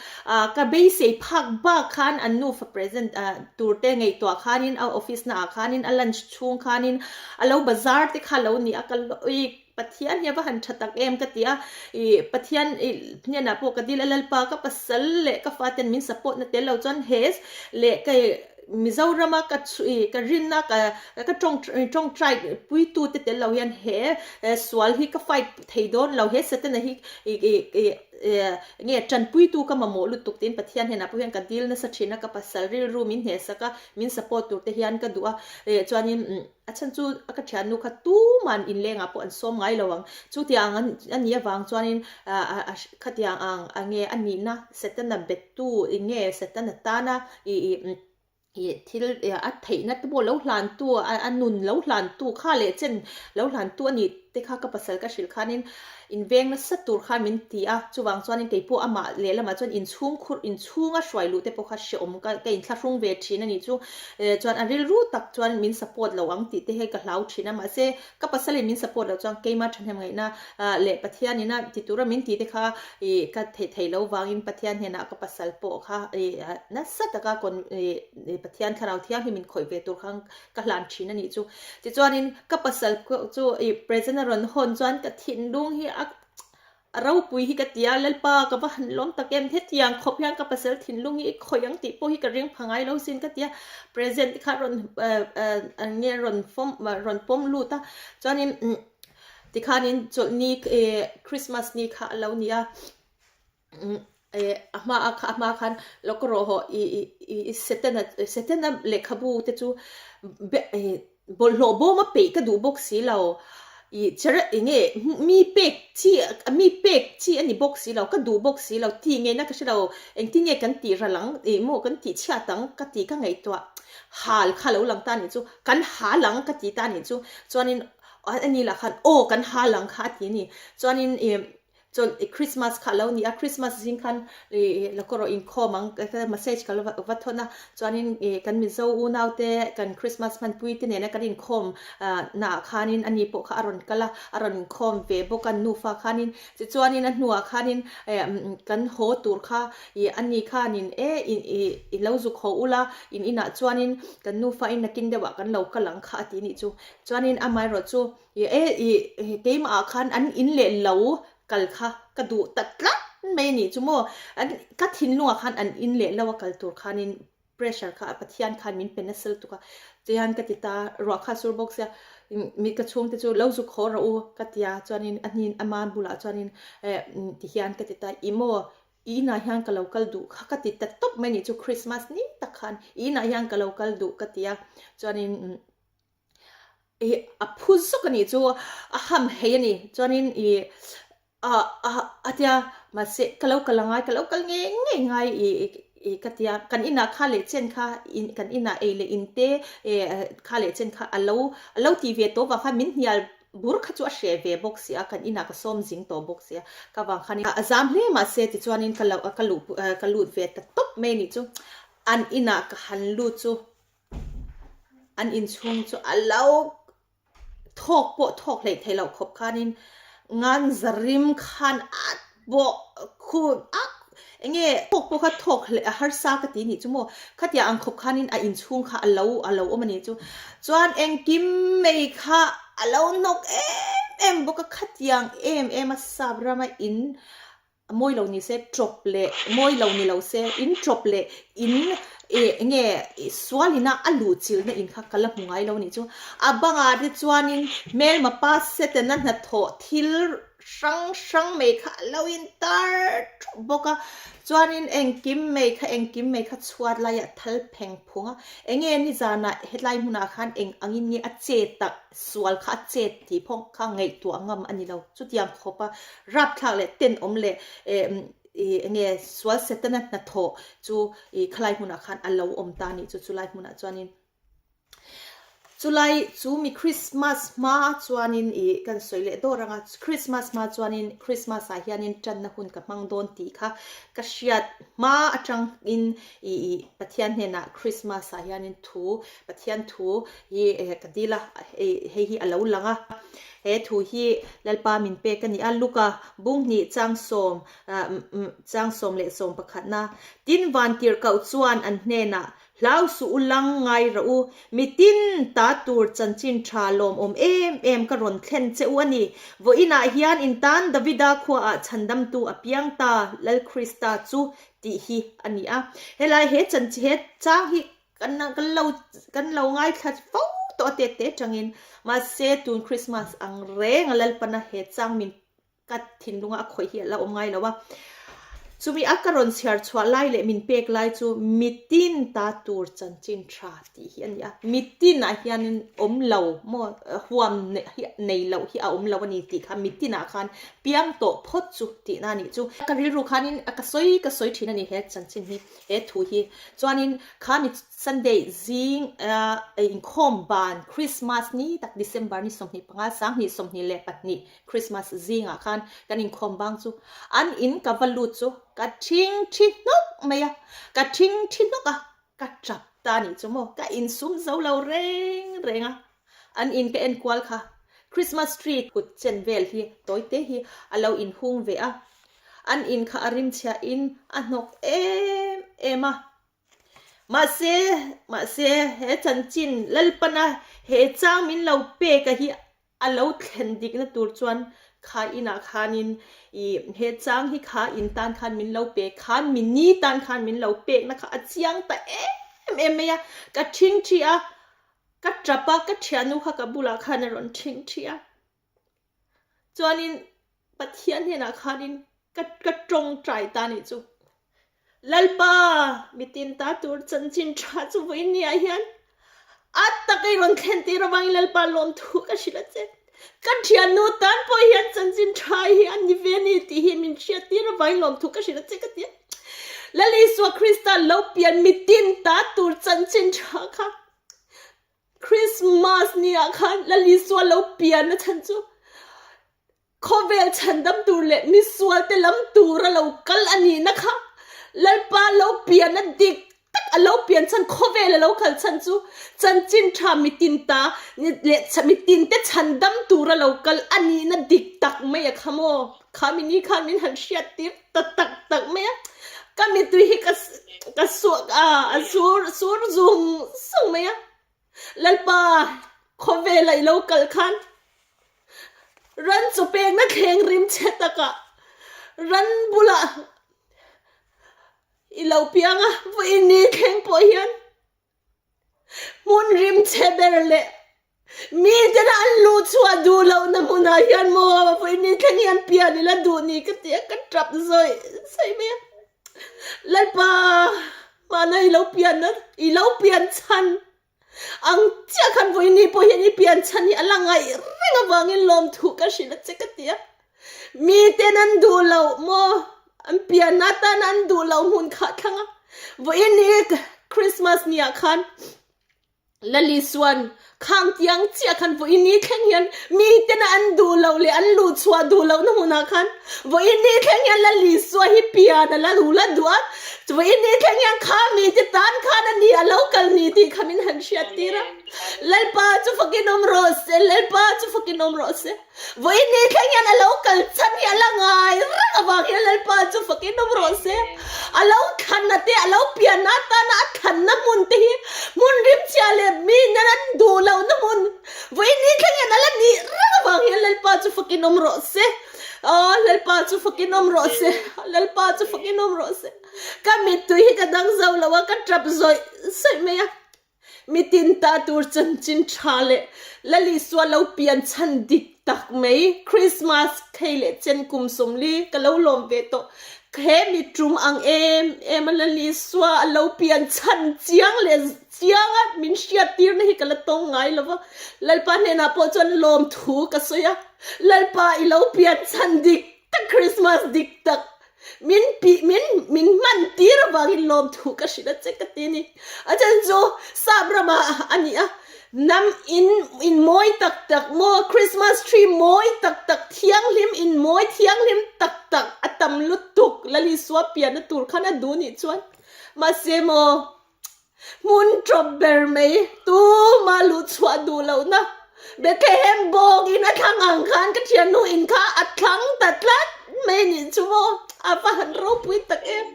ka beisei phak bak khan an nufa present tur te ngaihtuah khanin a office na ah khanin a lunch chhung khanin a lo bazar te kha lo ni a, ka ui Pathian hi a va han tha tak em ka ti a, ih Pathian hnenah pawh ka dil a Lalpa ka pasal leh ka faten min support na tel lo chuan he leh ka. Mizorama ka ka rinna ka ka tawngtai puitute tel lo hian he sual hi ka fight thei dawn lo, he Setana hi enge tanpuitu ka mamawh lutuk tiin Pathian hnenah pawh hian ka dil nasa thin a, ka pasal rilru min hnehsak a, min support tur te hian ka duh a, chuanin a chhan chu ka thiannu kha tuman inlengah pawh an sawm ngai lo ang, chutiang a nih avang chuanin khatiang ang enge a nihna Setana bettu enge Setana tana ih ih thil a theihna te pawh lo hlantu a nun lo hlantu kha leh chen lo hlantu a nih te kha ka pasal ka hrilh khanin inveng nasa tur khan min ti a, chuvang chuanin keipawh amah lehlamah chuan inchhung khur inchhunga hruai luh te pawh kha hrehawm ka ka inthlahrung ve thin a nih chu chuan a rilru tak chuan min support lo ang tih te hi ka hlau thin a mahse Ka pasalin min support loh chuan keima thahnem ngaihna leh Pathianin a ti tura min tih te kha ih ka theih theih loh vangin Pathian hnenah ka pasal pawh kha ih nasa taka kawn ih Pathian thlarau thianghlim min khawih ve tur khan ka hlan thin a nih chu. Tichuanin ka pasal chu ih present a rawn hawn chuan ka thinlung hi a A ropui hi ka ti a, Lalpa ka va han lawm tak em, hetiang khawp hian ka pasal thinlung hi i khawih ang tih pawh hi ka ring pha ngai lo sin ka ti a, present te kha rawn an nge rawn fawm rawn pawm lut a, chuanin tikhanin chawlhni Christmas ni kha a lo ni a, a hma a kha a hma khan lawk rawh hawh i i i Setana Setana lehkhabu te chu Bawlhhlawh bawm a peih ka duh bawk si lo. I chera eng nge mi pek chi mi pek chi a ni bawk si lo, ka duh bawk si lo ti ngeina ka hre lo. Engtin nge kan tih ral ang ih maw kan tih chhiat ang ka ti ka ngaihtuah hal kha lo lang ta nih chu kan hal ang ka ti ta nih chu chuanin a ni lah khan aw kan hal ang kha a ti a ni. Chuanin ih Chuan i Christmas kha a lo ni a, Christmas zing khan i lawk erawh inkhawm ang ka message ka lo va thawn a, chuanin i kan Mizo unau te kan Christmas hmanpui te nena kan inkhawm naah khanin ani pawh kha a rawn kal a, a rawn inkhawm ve bawk a nufa khanin, tichuanin a hnuah khanin kan haw tur kha i ani khanin e i lo zuk haw ula in inah chuanin kan nufa in nakin deuhah kan lo kal ang kha a ti nih chu, chuanin amaherawhchu I e i keimah ah khan an in leh lo kal kha ka duh ta tlat mai a nih chu maw an ka thinlung ah khan an in leh lo a kal tur khanin pressure kha Pathian khan min pe nasa lutuk a tihian ka ti ta ruah kha sur bawk sia mi ka chhungte chu lo zuk haw rawh u ka ti a chuanin a hnin ama bulah chuanin eh tihian ka ti ta i maw i inah hian ka lo kal duh kha ka ti ta tawp mai a nih chu Christmas ni tak khan i inah hian ka lo kal duh ka ti a chuanin Ih a phu zawk a nih chu a ham hei a ni chuanin ih a a a tia mahse ka lo kal angai ka lo kal ngei ngei ngai ih ih ka tia kan inah kha leh chen kha in kan inah ei leh in te eh kha leh chen kha a lo a lo tih ve tawh vang khan min hnial bur kha chu a hreh ve bawk si a kan inah ka sawm zing tawh bawk si a ka vang khanin a zam hle mahse tichuanin ka lo ka luh ka lut ve ta tawp mai a nih chu an inah ka han lut chu. An inchhung chu a lo thawk pawh thawk hleih theih loh khawp khanin ngan zarim khan a bawh khu a enge thawk pawh kha thawk hleh a harsa ka ti nih chu maw khatiang ang khawp khanin a inchhung kha a lo a lo awm a nih chu chuan engkim mai kha a lo hnawk em em bawk a khatiang em em a sap rama in A mawi lo ni se trawp leh mawi lo ni lo se in trawp leh in ih enge sual ina a luh chilhna in kha ka la hmu ngai lo nih chu. A bangah te chuanin hmelma pa Setana hnathawh thil hrang hrang mai kha a lo in tar thup bawk a, chuanin engkim mai kha engkim mai kha chhuat laiah thal pheng phung a, enge nizanah hetlai hmunah khan eng angin nge a che tak Sual kha a chet tih phawng kha ngaihtuah ngam a ni lo. Chutiang khawpa rapthlak leh tenawm leh enge sual setana hnathawh chu khalai hmunah khan a lo awm ta a nih chu. Chulai hmunah chuanin chulai chu mi Christmas hma chuanin ih kan sawi leh dawr ang a, Christmas hma chuanin Christmas ah hianin tanna hun ka hmang dawn tih kha ka hriat hma atangin ih Pathian hnenah Christmas ah hianin thu Pathian thu hi ka dil a, hei hi a lo lang a. He thu hi Lalpa min pek a ni a, Luka bunghnih changsawm changsawm leh sawm pakhatna, Tin vantirhkoh chuan an hnenah, Hlau suh u lang ngai rawh u, mitin ta tur chanchin tha lawmawm em em ka rawn thlen che u a ni. Vawiinah hian in tan Davida khuaah chhandamtu a piang ta, Lal Krista chu tih hi a ni a. Helai he chanchin he chang hi. Kan kan lo kan lo ngaithla fo tawh a tete tangin mahse tun Christmas ang reng a Lalpana he chang min ka thinlunga a khawih hi a la awm ngai lo a. Chumi a ka rawn chhiar chhuah lai leh min pek lai chu mitin ta tur chanchin tha tih hi a ni a. Mitin ah hianin awm lo maw huam nei loh hi a awm lo a ni tih kha mitin ah khan piang tawh phawt chu tihna a nih chu. Ka rilru khanin ka sawi ka sawi thin a ni he chanchin hi he thu hi. Chuanin kha mi Sunday zing inkhawm ban Christmas ni tak December ni 25 2022 Christmas zingah khan kan inkhawm bang chu an in ka va lut chu ka thing thi hnawk mai a, ka thing thi hnawk a, ka tap ta nih chu maw, ka insum zo lo reng reng a, an in ka en kual kha Christmas tree kut chen vel hi tawi te hi a lo inhung ve a, an in kha a rimchhia in a hnawk em em a. Mahse, mahse he chanchin Lalpana he chang min lo pek a hi A lo thlen dikna tur chuan kha inah khanin i he chang hi kha in tan khan min lo pe khan mi ni tan khan min lo pekna kha a chiang ta em em mai a, ka thing thi a, ka tap a, ka thiannu kha ka bulah khan a rawn thing thi a. Chuanin Pathian hnenah khanin ka ka tawngtai ta nih chu. Lalpa, mitin ta tur chanchin tha chu vawinia hian a tak i rawn thlen tir avangin Lalpa lawmthu ka hrilh a che. Ka thiannu tan pawh hian chanchin tha hi a ni ve a ni tih hi min hriat tir avangin lawmthu ka hrilh a che ka ti a. Lal Isua Krista lo pian mitin ta tur chanchin tha kha Christmas niah khan Lal Isua lo pian a chhan chu Khawvel chhandam tur leh misualte lam tura lo kal a nihna kha Lalpa lo pianna dik tak a lo pian chhan, khawvel a lo kal chhan chu chanchin tha mitin ta leh mitinte chhandam tura lo kal a nihna dik tak mai a kha maw? Kha mini khan min han hriat tir ta tak tak mai a, ka mittui hi ka ka suak a, a sur sur zung zung mai a. Lalpa, khawvela i lo kal khan ran chaw pekna thleng rim che takah ran bulah i lo piang a, vawiin ni thleng pawh hian hmun rim che ber leh miten an luh chhuah duh lohna hmunah hian maw vawiin ni thleng hian pian ila duh ni ka ti a, ka tap zawih zawih mai a. Lalpa, mahna i lo pian a, i lo pian chhan ang chiah khan vawiin pawh hian i pian chhan hi a la ngaih reng avangin lawmthu ka hrilh a che ka ti a. Miten an duh loh maw, an pian atana an duh loh hmun kha thlang a, vawiin hi Christmas ni ah khan Lali chuan, Khang tiang chiah khan vawiin ni thleng hian miten an duh loh leh an luh chhuah duh lohna hmunah khan vawiin ni thleng hian Lali sua hi pian a la lu la duh a, vawiin ni thleng hian kha mite tan khan a ni a lo kal ni tih kha min han hriat tir a. Lalpa chu fakin awm rawh se, Lalpa chu fakin awm rawh se. Vawiin ni thleng hian a lo kal chhan hi a la ngai reng avang hian Lalpa chu fakin awm rawh se. A lo thlanna te, a lo pianna atana a thlanna hmun te hi hmun rimchhia leh mi nen an duh lohna hmun vawiin ni thleng hian a la nih reng avang hian Lalpa chu fakin awm rawh se. Aw Lalpa chu fakin awm rawh se. Lalpa chu fakin awm rawh se. Ka mittui hi ka dang zo lo a, ka tap zawih zawih mai a. Mitin ta tur chanchin tha leh Lal Isua lo pian chhan dik tak mai Christmas khei leh chen kum 40 ka lo lawm ve tawh. He mi tum ang em em a Lal Isua a lo pian chhan chiang leh chiang a min hriat tirna hi ka la tawng ngai lo va. Lalpa hnenah pawh chuan lawm thu ka sawi a, Lalpa i lo pian chhan dik tak Christmas dik tak Min pi min min hman tir avangin lawmthu ka hrilh a che ka ti a ni. A chhan chu sap ramah a ni a, hnam in in mawi tak tak maw Christmas tree mawi tak tak thianghlim in mawi thianghlim tak tak a tam lutuk Lalisua pianna tur khan a duh nih chuan mahse maw Hmun ṭawp ber mai, tumah luh chhuah duh lohna Bethlehem bawkin a thlang ang khan ka thiannu in kha a thlang ta tlat mai nih chu maw, a va han ropui tak em.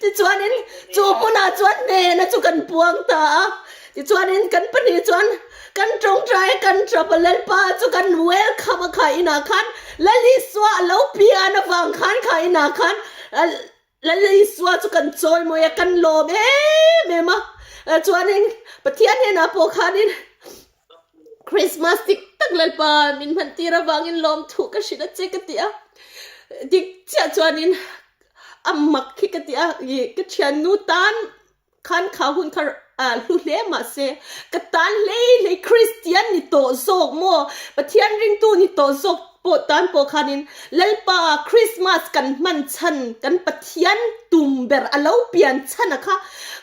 Tichuanin chu hmunah chuan hnena chu kan puang ta a, tichuanin kan pahnih chuan kan tawngtai a kan ṭap a, Lalpa chu kan welcome a kha inah khan Lal Isua a lo pian avang khan kha inah khan Lal Isua chu kan chawimawi a, kan lawm em em a. Chuanin Pathian hnenah pawh khanin Christmas dik tak Lalpa min hman tir avangin lawmthu ka hrilh a che ka ti a. Dik chiah chuanin a mak khi ka ti a, ih ka thiannu tan khan kha hun kha hlu hle mahse ka tan hlei hlei Kristian ni tawh zawk maw Pathian ringtu ni tawh zawk pawh tan pawh khanin Lalpa Christmas kan hman chhan kan Pathian tum ber a lo pian chhan a kha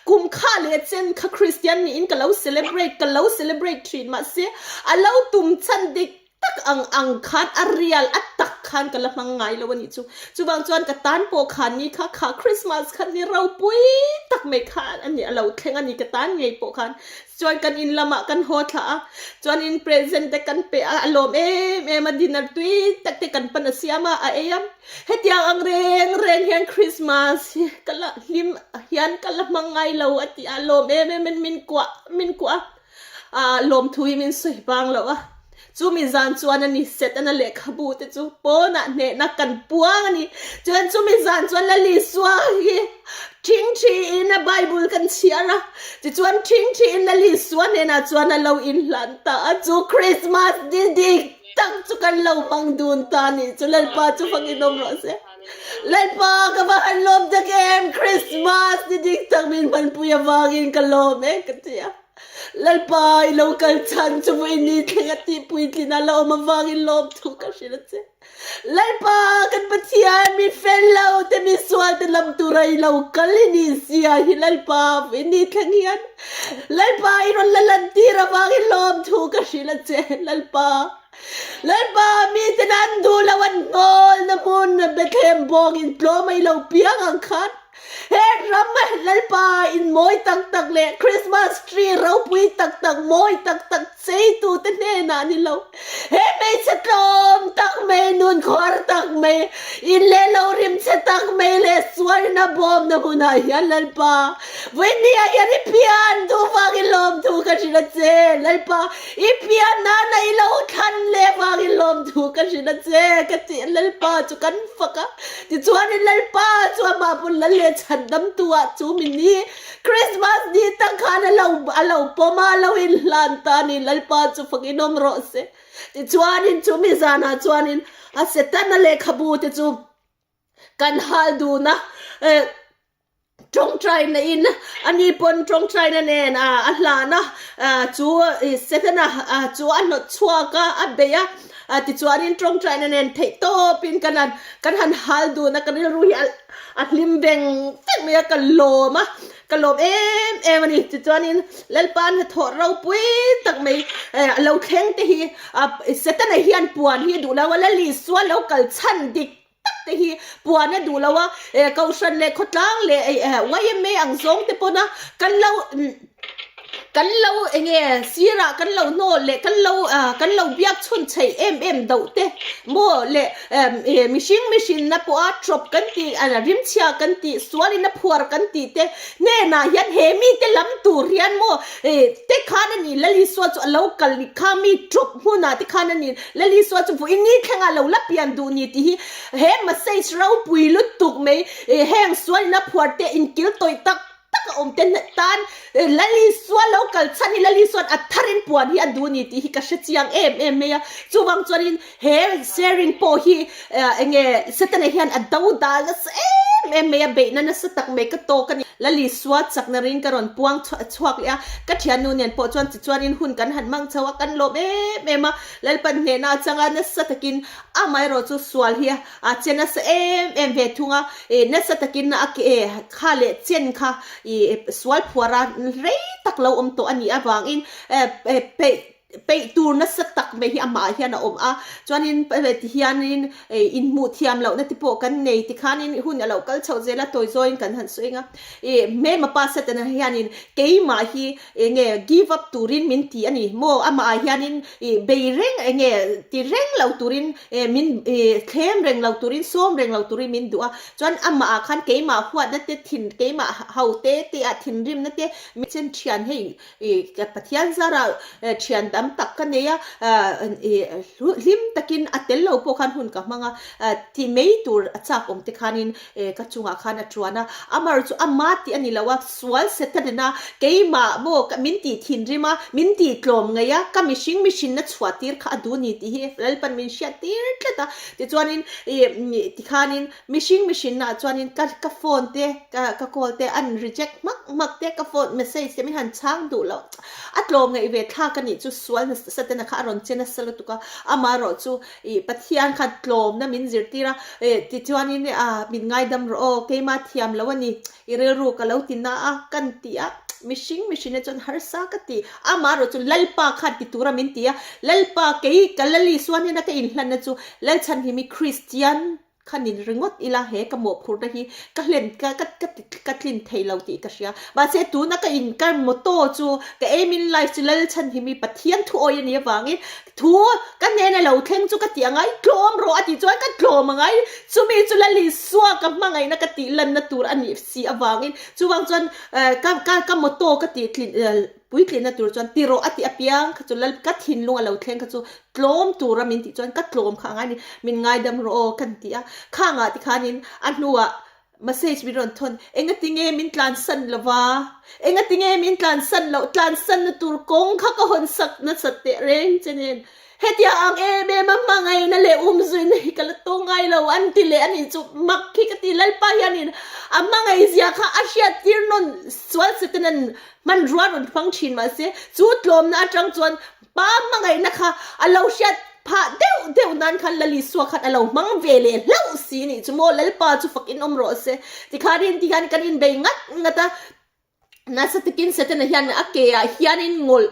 kum kha leh chen kha Kristian niin ka lo celebrate ka lo celebrate thin mahse a lo tum chhan dik tak ang ang khan a real a tak khan ka la hmang ngai lo a nih chu. Chuvang chuan ka tan pawh khan ni kha kha Christmas khan ni ropui tak mai khan a ni a lo thleng a ni ka tan ngei pawh khan. Chuan kan in lamah kan haw thla a, chuan in present te kan pe a, a lawm em em a, dinner tui tak te kan pan a siam a, a ei a. Hetiang ang reng reng hian Christmas hi ka la hlim hian ka la hmang ngai lo a ti a, lawm em em in min kuah min kuah a. A lawmthu hi min sawi vang lo a, chumi zan chuan a ni Setana lehkhabu te chu pawnah hnehna kan puang a ni. Chuan chumi zan chuan Lalisua hi thingthiin a Bible kan chhiar a, tichuan thingthiin Lalisua hnenah chuan a lo inhlan ta a, chu Christmas ni dik tak chu kan lo hmang dun ta a nih chu Lalpa chu fangin awm rawh se. Lalpa ka va han lawm tak em, Christmas ni dik tak min hmanpui avangin ka lawm e ka ti a. Lalpa i lo kal chhan chu vawi ni thleng a tih puitlin a la awm avangin lawmthu ka hrilh a che. Lalpa kan Pathian mi fel lo te mi sual te lam tura i lo kal i nih zia hi Lalpa vawi ni thleng hian Lalpa i rawn la lan tir avangin lawmthu ka hrilh a che. Lalpa Lalpa miten an duh lo an hnawl na hmun Bethlehem bawngin tlawm a i lo piang ang khan He ram Lalpa in mawi tak tak leh Christmas tree ropui tak tak mawi tak tak cheitu te hnenah ni lo. He hmeichhe tlawm tak mai, nun khuar tak mai, in leh lo rim chhe tak mai leh sualna bawmna hmunah hian Lalpa vawinia hian i pian duh vangin lawmthu ka hrilh a che. Lalpa i pian nana i lo thlan leh vangin lawmthu ka hrilh a che ka ti a Lalpa chu kan fak a. Tichuanin Lalpa chu amah bul lal leh chhandamtu ah chu mi ni Christmas ni tak khan a lo a lo pawm a, a lo inhlan ta a ni. Lalpa chu fak inawm rawh se. Tichuanin chu mi zanah chuanin a Setana lehkhabu te chu kan hal dun a, eh, Tawngtaina in ani pawn tawngtaina nen a hlan a, chu Setana chu a hnawt chhuak a, a bei a, tichuanin tawngtaina nen theih tawpin kan han kan han hal dun a, ka rilru hi a hlim veng veng mai a, ka lawm a, ka lawm em em a ni. Tichuanin Lalpa hnathawh ropui tak mai a lo thleng te hi Setana hian puan hi duh lo a, Lal Isua lo kal chhan dik tak te hi puan a duh lo a, eh kohhran leh khawtlang leh eh YMA ang zawng te pawn a kan lo kan lo enge sirah kan lo hnawl leh kan lo ah kan lo biak chhun chheih em em doh te maw leh eh mihring mihrinna pawha trawp kan tih rimchhia kan tih sualin a phuar kan tih te hnenah hian he mite lam tur hian maw eh te khan a ni Lal Isua chu a lo kal kha mi trawp hmunah te khan a ni. Lal Isua chu vawiin ni thlengah lo la pian duh ni tih hi he message ropui lutuk mai heng sualina phuar te inkil tawih tak tak a awm te tan Lal Isua lo kal chhan hi Lal Isua'n a tharin puan hi a duh ni tih hi ka hre chiang em em mai a. Chuvang chuanin he sharing pawh hi enge Setana hian a do dal nasa em em mai a, beihna nasa tak mai ka tawk a ni. Lal Isua chakna ring ka rawn puang chhuak leh a, ka thiannu nen pawh chuan tichuanin hun kan han hmang chho a, kan lawm em em a. Lalpan hnehna a changa nasa takin amaherawh chu sual hi a che nasa em em ve thung a, nasa takin a ke kha leh chen kha sual phuar a rei tak lo awm tawh a nih avangin peih peih tur nasa tak mai hi amah ah hian a awm a, chuanin tihianin inhmuh thiam lohna te pawh kan nei tikhanin hun a lo kal chho zel a, tawi zawiin kan han sawi ang a, hmelma pa Satana hianin keimah hi Enge give up turin min ti a ni maw? Amah ah hianin ih bei reng enge ti reng lo turin eh min ih thlem reng lo turin sawm reng lo turin min duh a. Chuan amah ah khan keimah huatna te thin keimah ho te te ah thinrimna te mi chen thian hei ih Pathian zara thian tam. tam tak ka nei a, hlim takin a tel lo pawh khan hun ka hmang a, ti mai tur a chak awm te khanin ka chungah khan a tuan a. Amaherawhchu chu ama tih a ni lo a, sual Satan a keimah maw min tih thinrim a, min tih tlawm ngaih a, ka mihring mihrinna chhuah tir kha a duh ni tih hi Lalpan min hriat tir tlat a. Tichuanin tikhanin Mihring mihrinna ah chuanin ka ka phone te ka ka call te an reject hmak hmak te ka phone message te min han chhang duh loh a tlawm ngaih ve thlak a nih chu sual nasa ten a kha a rawn che nasa lutuk a amaherawh chu ih Pathian khan tlawmna min zirtir a eh tichuanin ah min ngaidam rawh aw keima thiam lo a ni i rilru ka lo ti na a kan ti a mihring mihrinna chuan harsa ka ti amaherawh chu Lalpa khan ti tura min ti a Lalpa kei ka Lalisua hnena ka inhlanna chu Lalchhanhimi Kristian Khanin ringawt ila he ka mawhphurhna hi ka hlen ka ka ka ti ka tlin thei lo tih ka hria. Mahse tuna ka in ka motto chu ka aim in life chu Lalchhanhimi Pathian thu awi a nih avangin thu ka hnena lo thleng chu ka tih angai tlawm rawh a tih chuan ka tlawm angai chumi chu Lalisua ka hmangaihna ka tih lanna tur a nih si avangin chuvang chuan ka ka ka motto ka tih tlin Puitlihna tur chuan ti rawh a tih apiang kha chu lal ka thinlung a lo thleng kha chu tlawm tura min tih chuan ka tlawm kha a ngai ni, min ngaidam rawh aw kan ti a, khangah tikhanin a hnuah message min rawn thawn, engatinge min tlansan lo va, engatinge min tlansan loh, tlansanna tur kawng kha ka hawn sak nasat teh reng che nen, Hetia ang em em a hmangaihna leh umzuina hi ka la tawng ngai lo an ti leh a nih chu mak hi ka ti. Lalpa hianin a hmangaihzia kha a hriattir nawn sual Setanan hmanrua rawn hmang thin mahse chu tlawmna atang chuan Pa hmangaihna kha a lo hriat phah deuh deuh nan khan Lal Isua khan a lo hmang ve leh hlauh si nih chu maw Lalpa chu fakin awm rawh se. Tikhanin tikhan kan inbei ngat ngat a. Nasa takin Setana hian a ke ah hianin ngawlh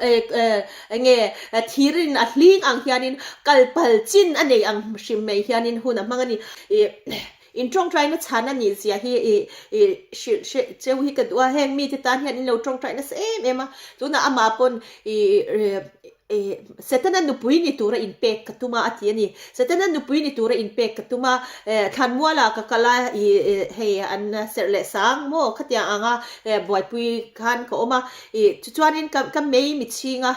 enge thirin a hling ang hianin kal pal chin a nei ang hrim mai hianin hun a hmang a ni. In tawngtaina chhan a nih zia hi hrilh hreh cheu hi ka duh a, heng mite tan hian in lo tawngtai nasa em em a, tunah amah pawn Setana nupui ni tura inpek ka tum a a ti a ni. Setana nupui ni tura inpek ka tum a, thlanmualah ka kal a, hei an serh leh sang maw khatiang anga buaipui khan ka awm a, tichuanin ka mei mitchhinga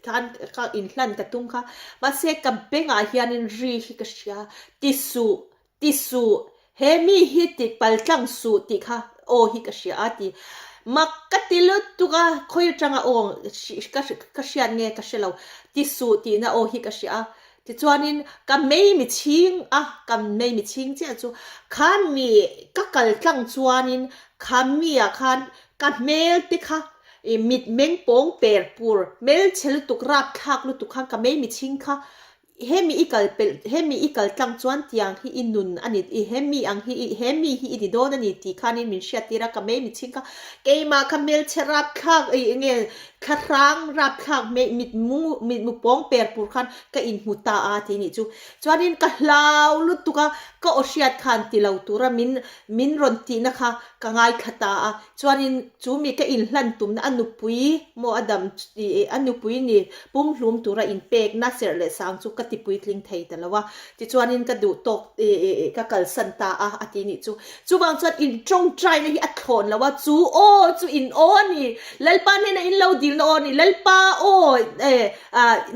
khan ka inhlan ka tum kha, mahse ka bengah hianin ri hi ka hria, ti suh Ti suh, he mi hi ti pal tlang suh tih kha aw hi ka hria a ti. Mak ka ti lutuk a, khawi atanga aw ka hriat nge ka hre lo, ti suh tihna aw hi ka hria a. Tichuanin ka mei mi chhing a, ka mei mi chhing chiah chu kha mi ka kal tlang chuanin kha mi ah khan ka hmel te kha i mit meng pawng per pur, hmelchhe lutuk, rapthlak lutuk khan ka mei mi chhing kha Hemi i kal pelh, hemi i kal tlang chuan tiang hi i nun a ni, i he mi ang hi i, he mi hi i ni dawn a ni tih khanin min hriattir a, ka mei mi chhing kha keimah kha hmelchhe rapthlak i enge thlahrang rapthlak mei mitmu mitmu pawng per pur khan ka inhmu ta a ti nih chu. Chuanin ka hlau lutuk a, ka aw hriat khan ti lo tura min min rawn tihna kha ka ngaithla ta a, Chuanin chu mi ka inhlan tumna a nupui maw a dam i a nupui ni pumhlum tura inpekna serh leh sang chu ka ti puitling thei ta lo a, tichuanin ka duh tawk i ka kalsan ta a a ti nih chu. Chuvang chuan in tawngtaina hi a thlawn lo a, chu aw chu in aw a ni, Lalpa hnena in lo dilna aw a ni, Lalpa aw e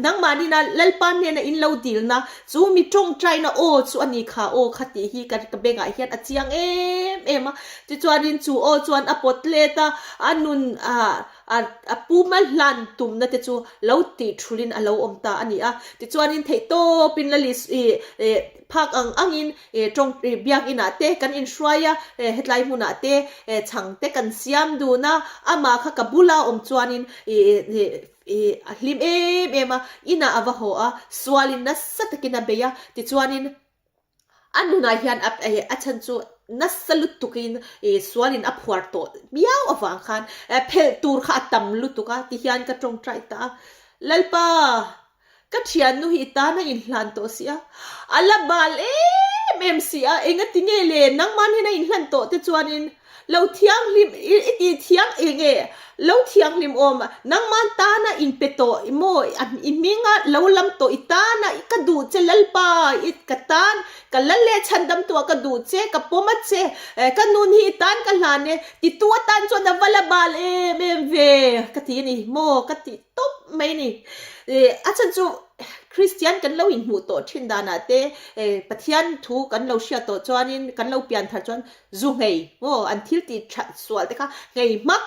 nangmahnina Lalpa hnena in lo dilna Chu mi tawngtaina aw chu a ni kha aw kha tih hi ka ka bengah hian a chiang em em a. Tichuanin chu aw chuan a pawt let a, a nun ah a puma hlan tumna te chu lo tih thulin a lo awm ta a ni a. Tichuanin theihtawpin la lis ih eh phak ang angin eh tawng ih biakinah te kan inhruai a, eh hetlai hmunah te eh chhang te kan siam dun a, amah kha ka bula awm chuanin ih ih I a hlim em em a, inah a va haw a, sualin nasa takin a bei a, tichuanin a nunah hian a a chhan chu nasa lutukin i sualin a phuar tawh miau avang khan phelh tur kha a tam lutuk a, tihian ka tawngtai ta a, Lalpa! Ka thiannu hi i tan a inhlan tawh si a, a la bal em em si a, engati nge le nangman hian a inhlan tawh te chuanin lo thianghlim i ti thiang eng nge lo thianghlim awm nangman tana inpe tawh maw i hminga lo lam tawh i tana ka duh che Lalpa i ka tan ka lal leh chhandam tuah ka duh che ka pawm a che ka nun hi i tan ka hlan e titu atan chuan a va la bal em em ve ka ti a ni maw ka ti tawp mai a ni. A chhan chu Kristian kan lo inhmuh tawh thin danah te Pathian thu kan lo hriat tawh chuanin kan lo pian thar chuan zu nghei maw an thil tih that sual te kha nghei hmak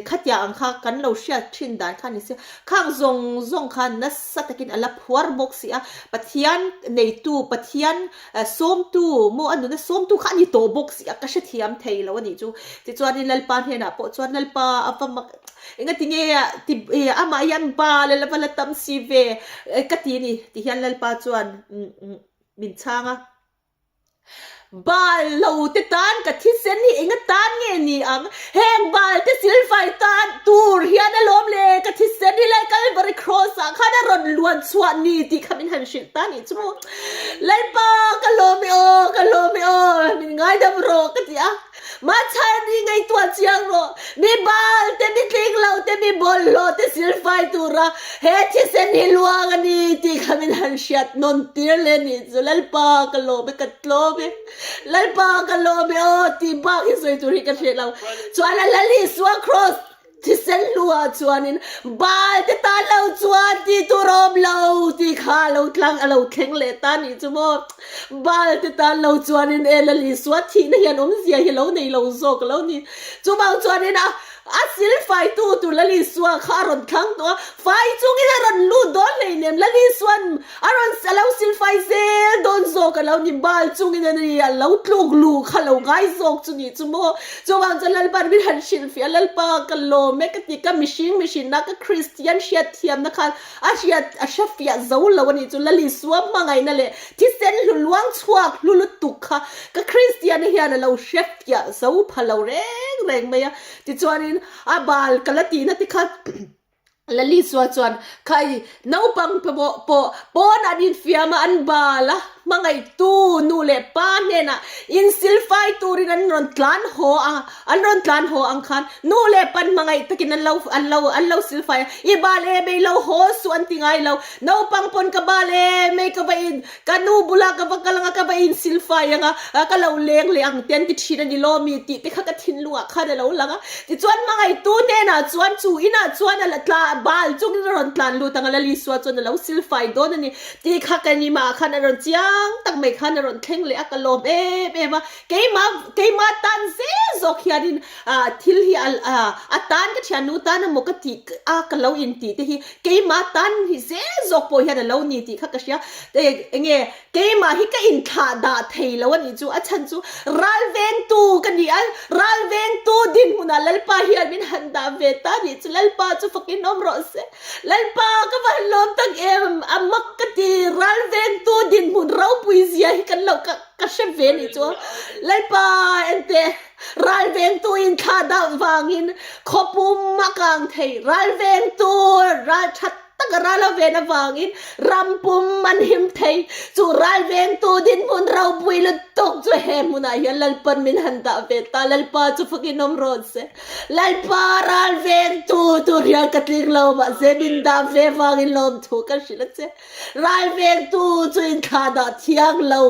khatiang ang kha kan lo hriat thin dan kha ni se khang zawng zawng khan nasa takin a la phuar bawk si a Pathian neitu Pathian sawmtu maw a nuna sawmtu kha a ni tawh bawk si a ka hrethiam thei lo a nih chu tichuanin Lalpa hnenah pawh chuan Lalpa a va mak Engati nge ti amah hian bal a la va la tam si ve ka ti a ni ti hian Lalpa chuan min chhang a. Bal lo te tan ka thisen hi enga tan nge ni ang? Heng bal te silfai tan tur hian alawm le ka thisen hi lai Kalvari Cross ah khan a rawn luan chhuah ni tih kha min han hrilh ta nih chu maw. Lalpa ka lawm e aw, ka lawm e aw, min ngaidam rawh ka ti a. Mahchhan i ngaihtuah chiang rawh. Mi bal te, mi tling lo te, mi bawlhhlawh te silfai tura he thisen hi luang a ni tih kha min han hriat nawn tir leh nih chu. Lalpa ka lawm e, ka tlawm e. Lalpa ka lawm e aw tih bak hi sawi tur hi ka hreh lo. Chuan a Lal Isua Kraws Thisen hnuah chuanin Baal te tan lo chuan tih tur a awm lo tih kha a lo tlang a lo thleng leh ta nih chu maw. Baal te tan lo chuanin e Lal Isua thihna hian awmzia hi lo nei lo zawk lo ni. Chuvang chuanin a a silfaitu tur Lal Isua kha a rawn thlang tawh a, fai chungin a rawn lut dawn hleinem Lal Isua'n A rawn a lo silfai zel dawn zawk a lo ni, bal chungin a ni, a lo tluk luh kha lo ngai zawk chu nih chu maw. Chuvang chuan Lalpa min han hrilhfiah a, Lalpa ka lawm e ka ti, ka mihring mihrinna, ka Kristian hriatthiamna khan a hriat a hrefiah zo lo a nih chu, Lal Isua hmangaihna leh thisen hlu luang chhuak hlu lutuk kha ka Kristianna hian a lo hrefiah zo pha lo reng reng mai a. Tichuanin a bal ka la tihna te kha Lalisua chuan, Khai, naupang pawh pawh pawn an infiam a, an bal a, hmangaihtu nu leh pa hnenah insilfai turin an rawn tlan haw a, an rawn tlan haw ang khan nu leh pan hmangaih takin an lo an lo an lo silfai a, i bal em ei lo haw suh an ti ngai lo, naupang pawn ka bal em ei ka va in Ka nu bulah ka va kal anga ka va insilfai anga ka lo leng leh ang te an ti thin a ni law mi tih te kha ka thinlungah khan a lo lang a. Tichuan hmangaihtu hnenah chuan chu inah chuan a la tla bal chungin a rawn tlan lut ang a, Lal Isua chuan a lo silfai dawn a ni tih kha ka nimah khan a rawn chiang tak mai khan a rawn thleng leh a, ka lawm em em a. Keimah keimah tan zel zawk hianin thil hi a a tan ka thiannu tan emaw ka tih a ka lo intih te hi Keimah tan hi zel zawk pawh hian a lo ni tih kha ka hria. Enge keimah hi ka inthlah dah thei lo a nih chu, a chhan chu ral vengtu ka ni a, ral vengtu dinhmunah Lalpa hian min han dah ve ta nih chu, Lalpa chu fakin awm rawh se. Lalpa ka va han lawm tak em, a mak ka ti, ral vengtu dinhmun ropui zia hi kan lo ka ka hre ve nih chu. Lalpa enteh. Ralvengtu in thla deuh vangin khawpum a kang thei. Ralvengtu ral tha taka ral a ven avangin ram pum an him thei. Chu ralvengtu dinhmun ropui lutuk chu he hmunah hian Lalpan min han dah ve ta. Lalpa chu fakin awm rawh se. Lalpa ralvengtu tur hian ka tling lo mahse min dah ve vangin lawmthu ka hrilh a che. Ralvengtu chu inthlah dah thiang lo.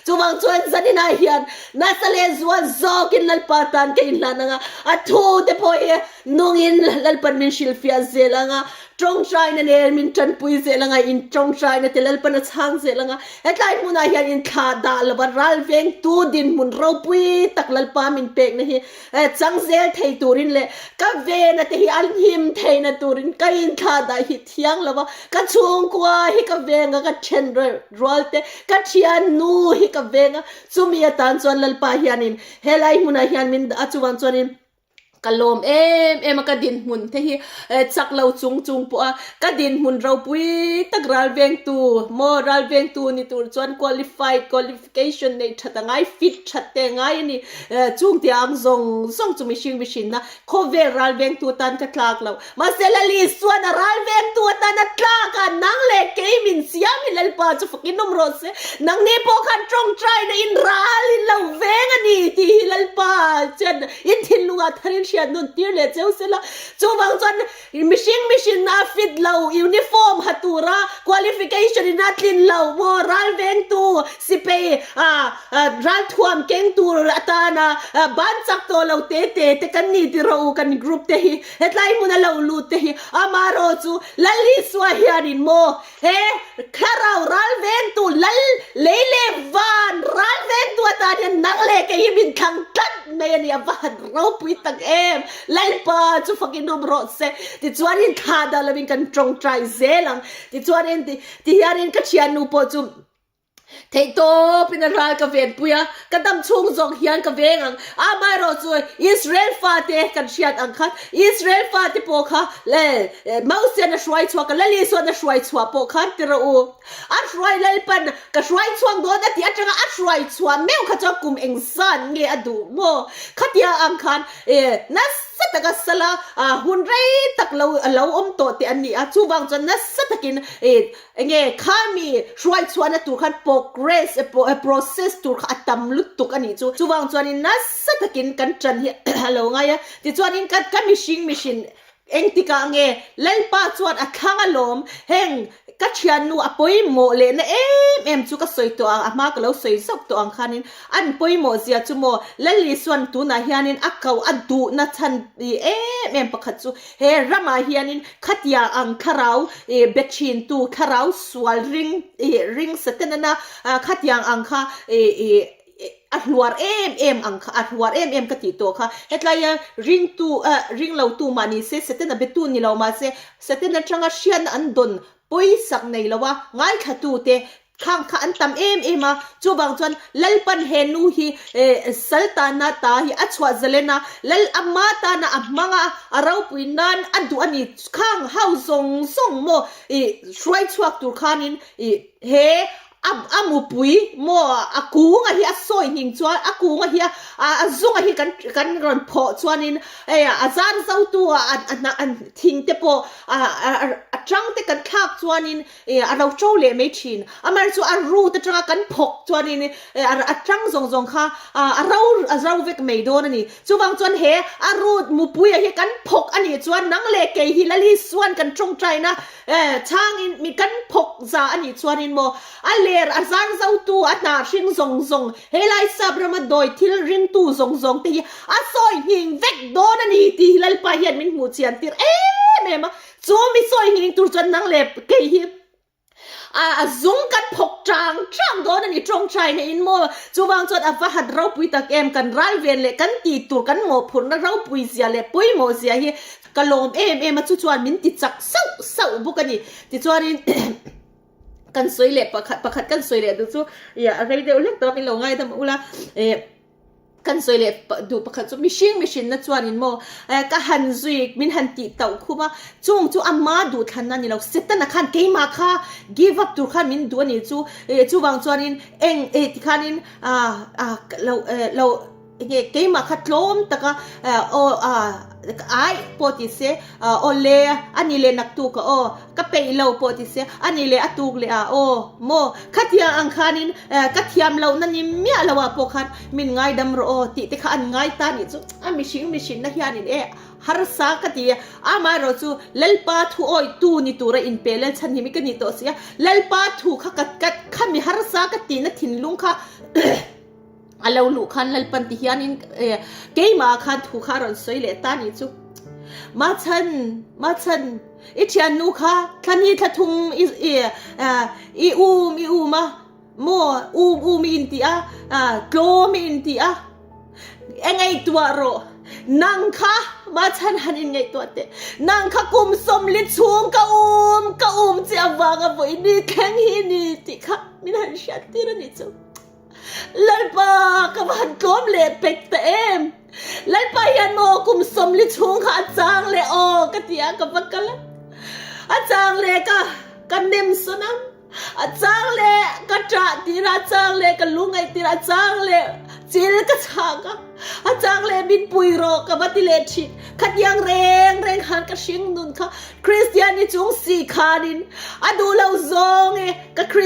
Chuvang chuan zaninah hian nasa leh zual zawkin Lalpa tan ka inhlan ang a, a thute pawh hi nungin Lalpan min hrilhfiah zel ang a, tawngtaina nen min tanpui zel ang a, in tawngtaina te Lalpan a chhang zel ang a. Hetlai hmunah hian inthlah dah lova ralvengtu dinhmun ropui tak Lalpa min pekna hi chang zel thei turin leh ka vena te hi an him theihna turin ka inthlah dah hi thiang lo va, ka chhungkua hi ka veng a, ka then rual te, ka thiannu hi ka veng a, chumi atan chuan Lalpa hianin helai hmunah hian min dah a, chuvang chuanin ka lawm em em a, ka dinhmun te hi chak lo chung chung pawh a, ka dinhmun ropui tak ral vengtu maw ral vengtu ni tur chuan qualified qualification nei that a ngai, fit that te a ngai a ni, chung tih ang zawng zawng chu mihring mihrinna khawvel ral vengtu tan ka tlak lo. Mahse Lali chuan a ral vengtu atana tlak a, nang leh kei min siam hi Lalpa chu fakin awm rawh se. Nangni pawh khan tawngtaina in ral in lo veng a ni tih hi Lalpa chuan in thinlungah tharin hriat nun tir leh cheu sela. Chuvang chuan mihring mihrinna a fit lo, uniform ha tura qualification in a tlin lo maw ral vengtu sipei ralthuam keng tur atana ban chak tawh lo te te te kan ni ti rawh u kan group te hi hetlai hmuna lo lut te hi amarawh chu Lal Isua hianin maw He thlarau ral vengtu lal lei leh van ral vengtu atan hian nang leh kei hi min thlang tlat mai a ni, a va han ropui tak em! Lalpa chu fakin awm rawh se. Tichuanin thla dah lovin kan tawngtai zel ang. Tichuanin tihianin ka thiannu pawh chu Theihtawpin a ral ka venpui a, ka dam chhung zawng hian ka veng ang. Amaherawh chu Israel fate kan hriat ang khan Israel fate pawh kha Mosian a hruai chhuak a, Lalisuan a hruai chhuah pawh khan ti rawh u. A hruai Lalpan ka hruai chhuak dawn a tih atanga a hruai chhuah meuh kha chuan kum engzan nge a duh maw? Khatia ang khan nasa taka sala hun rei tak lo lo awm tawh te an ni a, chuvang chuan nasa takin Enge khami hruai chhuahna tur khan progress process tur kha a tam lutuk a nih chu. Chuvang chuanin nasa takin kan ṭan hi a lo ngai a. Tichuanin ka ka mihring mihrin engtikah nge Lalpa chuan a thlang alawm heng ka ṭhiannu a pawimawh lehna em em chu ka sawi tawh ang a hma ka lo sawi zauh tawh ang khanin an pawimawh zia chu maw Lal Isuan tunah hianin a ko a duhna chhan em em pakhat chu He ramah hianin khatia ang thlarau ih be thintu thlarau sual ring ih ring Satanana khatiang ang kha ih ih a hluar em em ang kha a hluar em em ka tih tawh kha. Hetlaia ringtu ah ringlotu mah ni se Satana betu ni lo mahse Satan atanga hriatna an dawn Pawisak nei lo a, ngaithlatute khang kha an tam em em a, chuvang chuan Lalpan he nu hi sal tana ta hi a chhuah zalen a, Lal ama tana a hmang a, a ropui nan a duh a ni, khang ho zawng zawng maw i hruai chhuak tur khanin i he a mupui maw a kunga hi a sawi hning chuan a kunga hi a zunga hi kan kan rawn phawh chuanin hei a zar zotu a thing te pawh A tang te kan thlak chuanin a lo to leh mai thin. Amaherawhchu a root atanga kan phawk chuanin a tang zawng zawng kha a ro a ro vek mai dawn a ni. Chuvang chuan he a root mupuia hi kan phawk a nih chuan nang leh kei hi Lalisuan kan tawngtaina chhangin mi kan phawk za a nih chuanin maw a ler a zar zotu a hnah hring zawng zawng Helai sap rama dawi thil ringtu zawng zawng te hi a sawi nghing vek dawn a ni tih hi Lalpa hian min hmuh chian tir em em a, chu mi sawi nghing tur chuan nang leh kei hi a zung kan phawk chang chang dawn a ni tawngtaina in maw chuvang chuan a va han ropui tak em kan ral ven leh kan tih tur kan mawhphurhna ropui zia leh pawimawh zia hi ka lawm em em a chu chuan min ti chak sauh sauh bawk a ni tichuanin Kan sawi leh pakhat pakhat kan sawi leh duh chu ia a rei deuh hlek tawh a min lo ngaidam ula eh kan sawi leh duh pakhat chu mihring mihrinna chuanin maw eh ka han zui min han tih tauh khum a chung chu ama duh thlanna a ni lo Setana khan keimah kha give up tur khan min duh a nih chu eh chuvang chuanin eng eh tikhanin ah ah lo eh lo Enge keimah kha tlawm taka aw ai pawh ti se aw le a ni leh naktuk a aw ka peih lo pawh ti se a ni leh a tuk leh a aw maw khatiang ang khanin ka thiam lohna ni miah lo ah pawh khan min ngaidam rawh aw tih te kha an ngai ta nih chu a mihring mihrinna hianin e harsa ka ti a amaherawh chu Lalpa thu awitu ni tura inpe Lalchhan hi mi ka ni tawh si a Lalpa thu kha ka khami harsa ka tihna thinlung kha A lo luh khan Lalpan ti hianin keimah khan thu kha a rawn sawi leh ta nih chu. Machhan, Machhan, i thiannu kha thla ni thla thum i i um i um a, maw um um i inti a, tlawm i inti a, e ngaihtuah rawh, nang kha Machhan han inngaihtuah teh, nang kha kum sawmli chhung ka um ka um che avanga vawi ni thleng hi ni tih kha min han hriattir a nih chu. Lalpa ka va han tlawm leh pek ta em? Lalpa hian maw kum sawmli chhung kha a chang leh aw ka ti a ka va kal a. A chang leh ka ka nem sawn a, a chang leh ka ṭah tir a, a chang leh ka lungaih tir a, a chang leh chil ka chhak a, a chang leh min pui rawh ka va ti leh ṭhin. Khatiang reng reng khan ka hring nun kha Kristian ni chung si khanin a duh lo zawng e ka Kristian.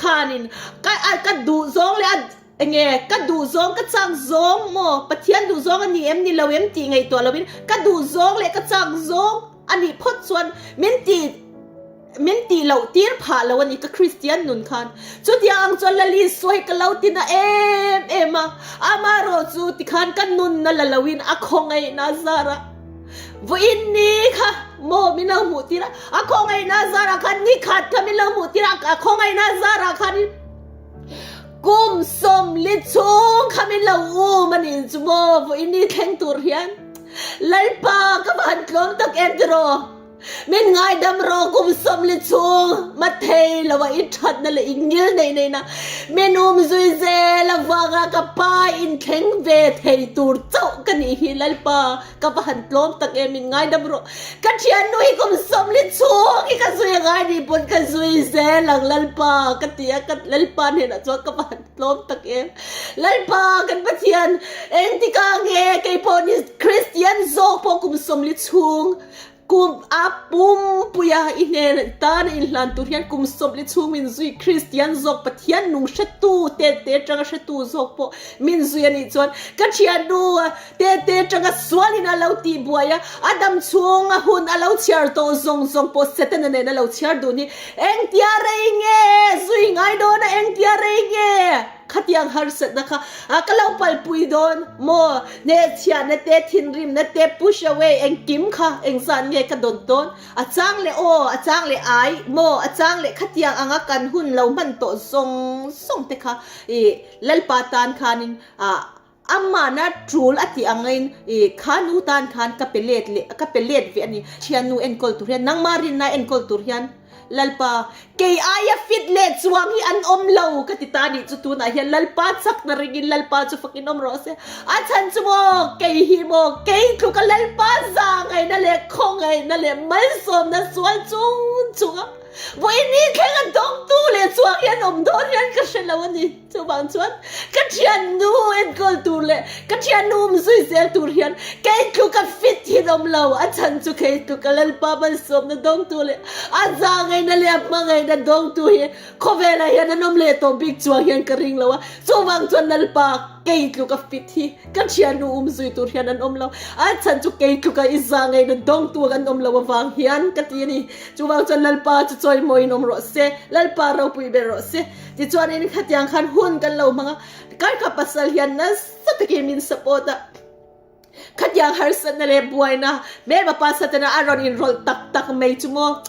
khanin ka ka duh zawng leh a enge ka duh zawng ka chak zawng maw Pathian duh zawng a ni em ni lo em tih ngaihtuah lovin ka duh zawng leh ka chak zawng a nih phawt chuan min tih Min tih loh tir phah lo a ni ka Kristian nun khan. Chutiang ang chuan Lali sawi ka lo tina em em a, amaherawh chu tikhan ka nunna la loin a khawngaihna zarah vawiin ni kha maw min lo hmuh tir a, a khawngaihna zarah khan ni khat kha min lo hmuh tir a, a khawngaihna zarah khan kum 40 chhung kha min lo um a nih chu maw vawiin ni thleng tur hian Lalpa ka van tlawm tak em tiraw. Min ngaidam rawh kum 40 chhung mathei lo a i thatna leh i ngil nei neina min um zui zel avanga ka pa in thleng ve thei tur chauh ka nih hi Lalpa ka va han tlawm tak em min ngaidam rawh ka thiannu hi kum 40 chhung hi ka zui a ngai nih pawn ka zui zel ang Lalpa ka ti a ka Lalpa hnenah chuan ka va han Tlawm tak em. Lalpa kan Pathian engtikah nge kei pawh ni Kristian zawk pawh kum 40 chhung kum a pumpuia i hnen tan a inhlan tur hian kum 40 chhung min zui Kristian zawk Pathian nung hretu te te atanga hretu zawk pawh min zui a nih chuan ka thiannu te te atanga sualin a lo tih buai a a dam chhung a hun a lo chhiar tawh zawng zawng pawh Setana nen a lo chhiar duh ni Engtia rei nge? Zui ngai dawn a engtia rei nge? Khatiang harsatna kha a ka lo palpui dawn maw? Hnehchhiahna te, thinrimna te, push away engkim kha engzat nge ka dawn dawn? A chang leh aw, a chang leh ai maw? A chang leh khatiang anga kan hun lo hman tawh zawng zawng te kha i Lalpa tan khanin ah Amahna tul a tih angin i kha nu tan khan ka pe let leh ka pe let ve a ni. Thiannu enkawl tur hian nangmah rinna enkawl tur hian Lalpa kei aia fit leh chuang hi an awm lo ka ti ta nih chu tunah hian Lalpa chakna ringin Lalpa chu fakin awm rawh se. A chhan chu maw kei hi maw kei tluka Lalpa zahngaihna leh khawngaihna leh malsawmna sual chung chunga vawiin ni thleng a dawngtu leh chuang hi an awm dawn hian ka hre lo a ni. Chuvang chuan ka thiannu enkawl tur leh ka thiannu um zui zel tur hian kei tluk a fit thin awm lo. A chhan chu kei tluk a Lalpa malsawmna dawngtu leh a zahngaihna leh a hmangaihna dawngtu hi khawvelah hian an awm leh tawh bik chuang hian ka ring lo a. Chuvang chuan Lalpa kei tluk a fit hi ka thiannu um zui tur hian an awm lo. A chhan chu kei tluk a i zahngaihna dawngtu an awm lo avang hian ka ti a ni. Chuvang chuan Lalpa chu chawimawiin awm rawh se, Lalpa ropui ber rawh se. Tichuanin khatiang khan hun kan lo hmang a, karkha pasal hian nasa takin min support a, khatiang harsatna leh buaina hmelma pa Satana a rawn inrawlh tak tak mai chu maw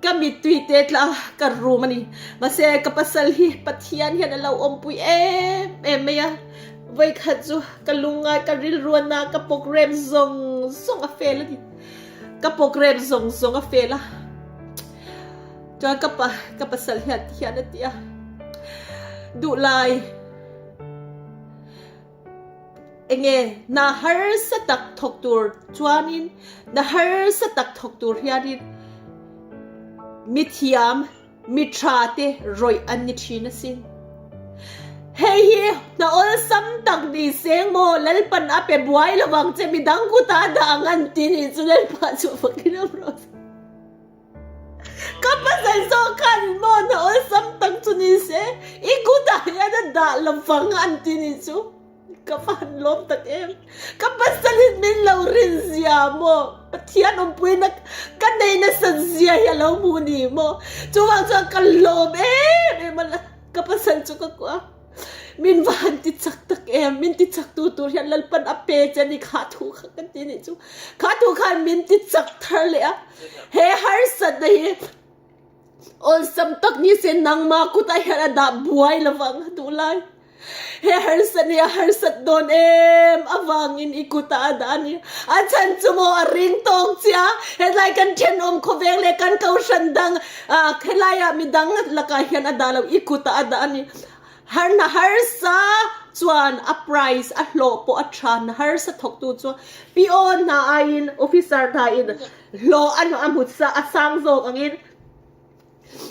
ka mittui te tla ka rum a ni. Mahse ka pasal hi Pathian hian a lo awmpui em em mai a, vawikhat chu ka lungngai ka rilruana ka program zawng zawng a fail a ni, ka program zawng zawng a fail a. Chuan ka pa ka pasal hian ti hian a ti a, Duhlai, enge hna harsa tak thawk tur chuanin hna harsa tak thawk tur hianin mithiam mi tha te rawih an ni thin asin. Hei hi hna awlsam tak ni seng maw Lalpan a pe buai lovang che midang kutah a dah ang an ti nih chu Lalpa chu fakin awm rawh se. Ka pasal zawk khan maw na awlsam tak chu ni se i kutah hian a dah lovang an ti ni chu ka va han lawm tak em. Ka pasalin min lo rin zia maw Pathian awmpuina ka nei nasat zia hi a lo hmu ni maw chuvang chuan ka lawm em em a ka pasal chu ka kuah a. Min va han ti chak tak em, min ti chak tu tur hian Lalpan a pe che a ni kha thu kha kan ti nih chu. Kha thu khan min ti chak thar leh a, he harsatna hi awlsam tak ni se nangmah kutah hian a dah buai lovang a duh lai. He harsatna hi a harsat dawn em avangin i kutah a dah a ni. A chhan chu maw a ring tawk che a, helai kan thenawm khawveng leh kan kohhran dang helaiah midang lakah hian a dah lo, i kutah a dah a ni. Harna harsa chuan a price a hlawh pawh a tha, na harsa thawktu chu PO hna aiin officer hna in hlawh a hmu a sang zawk angin.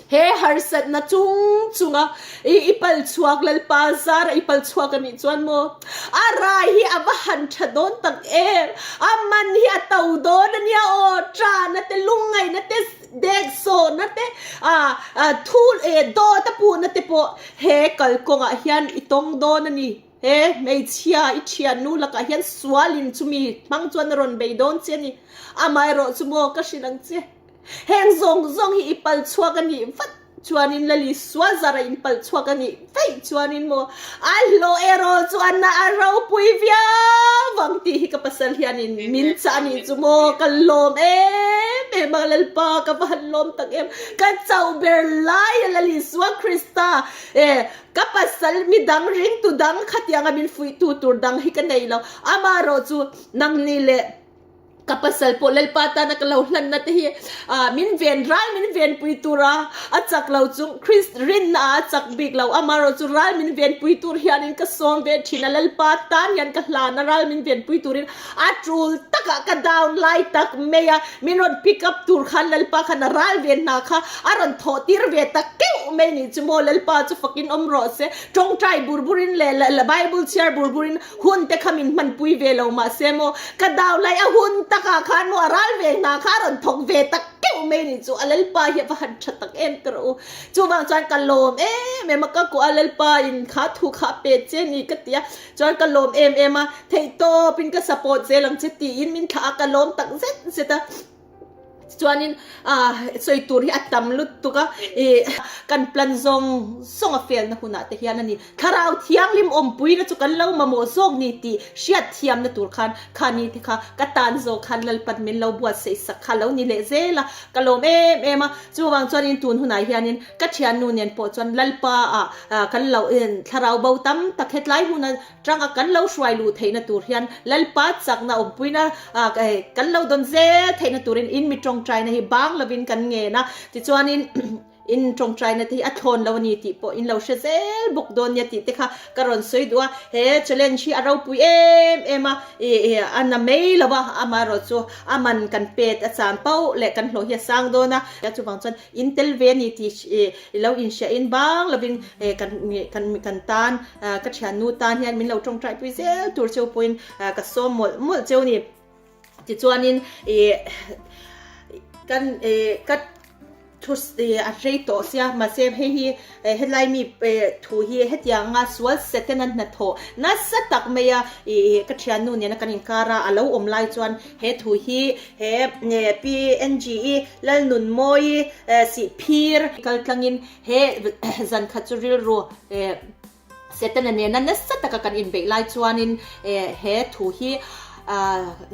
He harsatna chung chunga i i pal chhuak Lalpa zara i pal chhuak a nih chuan maw a rai hi a va han tha dawn tak em, a man hi a to dawn a nia aw, ṭahna te lungngaihna te deksawhna te ah thu dawt a puhna te pawh he kalkawngah hian i tawng dawn a ni. He hmeichhia i thiannu lakah hian sualin chumi hmang chuan a rawn bei dawn che a ni, amaherawh chu maw ka hrilh ang che. Heng zawng zawng hi i pal chhuak a nih vat chuanin Lali sual zara in pal chhuak a nih vaih chuanin maw a hlawh erawh chu a na a ropui viau ang tih hi ka pasal hianin min chah a nih chu maw ka lawm em em a Lalpa ka va han lawm tak em ka chauh ber lai a Lali Isua Krista e ka pasal midang ringtu dang khatianga min fuihtu tur dang hi ka nei lo amaherawh chu nangni leh Ka pasal pawh Lalpa tana ka lo hlanna te hi min ven ral min venpui tura a chak lo chung Krist rinna ah a chak bik lo amaherawh chu ral min venpui tur hianin ka sawm ve thin a Lalpa tan hian ka hlan a ral min venpui turin a tul takah ka down lai tak mai a min rawn pick up tur khan Lalpa khan a ral ven hna kha a rawn thawh tir ve ta keuh mai nih chu maw Lalpa chu fakin awm rawh se tawngtai bur burin leh Bible chhiar bur burin Hun te kha min hmanpui ve lo mahse maw ka dau lai a hun takah khan maw a ral ve hna kha a rawn thawk ve tak keuh mai ni chu a Lalpa hi a va han tha tak em ka rawh u. Chuvang chuan ka lawm em em a ka kuah a Lalpa in kha thu kha a pe che ni ka ti a chuan ka lawm em em a theihtawp in ka support zel ang che tiin min thlah a ka lawm tak zet zet a. Chuanin sawi tur hi a tam lutuk a, ih kan plan zawng zawng a felna hunah te hian a ni. Thlarau Thianghlim awmpuina chu kan lo mamawh zawk ni tih hriat thiamna tur khan khani te kha ka tan zawk khan Lalpan min lo buatsaih sak kha lo ni leh zel a, ka lawm em em a. Chuvang chuanin tun hunah hianin ka thiannu nen pawh chuan Lalpa ah kan lo thlarau bo tam tak hetlai huna Tanga kan lo hruai luh theihna tur hian Lalpa chakna awmpuina kan lo dawn zel theihna turin in mi tawngtaina hi bang lovin kan ngen a, tichuanin in tawngtaina te hi a thlawn lo a ni tih pawh in lo hre zel bawk dawn nia tih te kha ka rawn sawi duh a, he challenge hi a ropui em em a, a na mai lo a, amaherawh chu a man kan pet a chan pauh leh kan hlawh hi a sang dawn a, chuvang chuan In tel ve a ni tih i lo inhriahin bang lovin kan kan kan tan ka thiannu tan hian min lo tawngtai pui zel tur cheu pawhin ka sawm mawlh mawlh cheu ni. Tichuanin ih kan ih ka thu a rei tawh sia mahse hei hi helai mi thu hi hetianga sual Setana hnathawh nasa tak maia ih ka thiannu nena kan inkar a a lo awm lai chuan He thu hi he PNG-i Lalnunmawi Sihphir kaltlangin he zan khat chu rilru Setana nena nasa taka kan inbeih lai chuanin he thu hi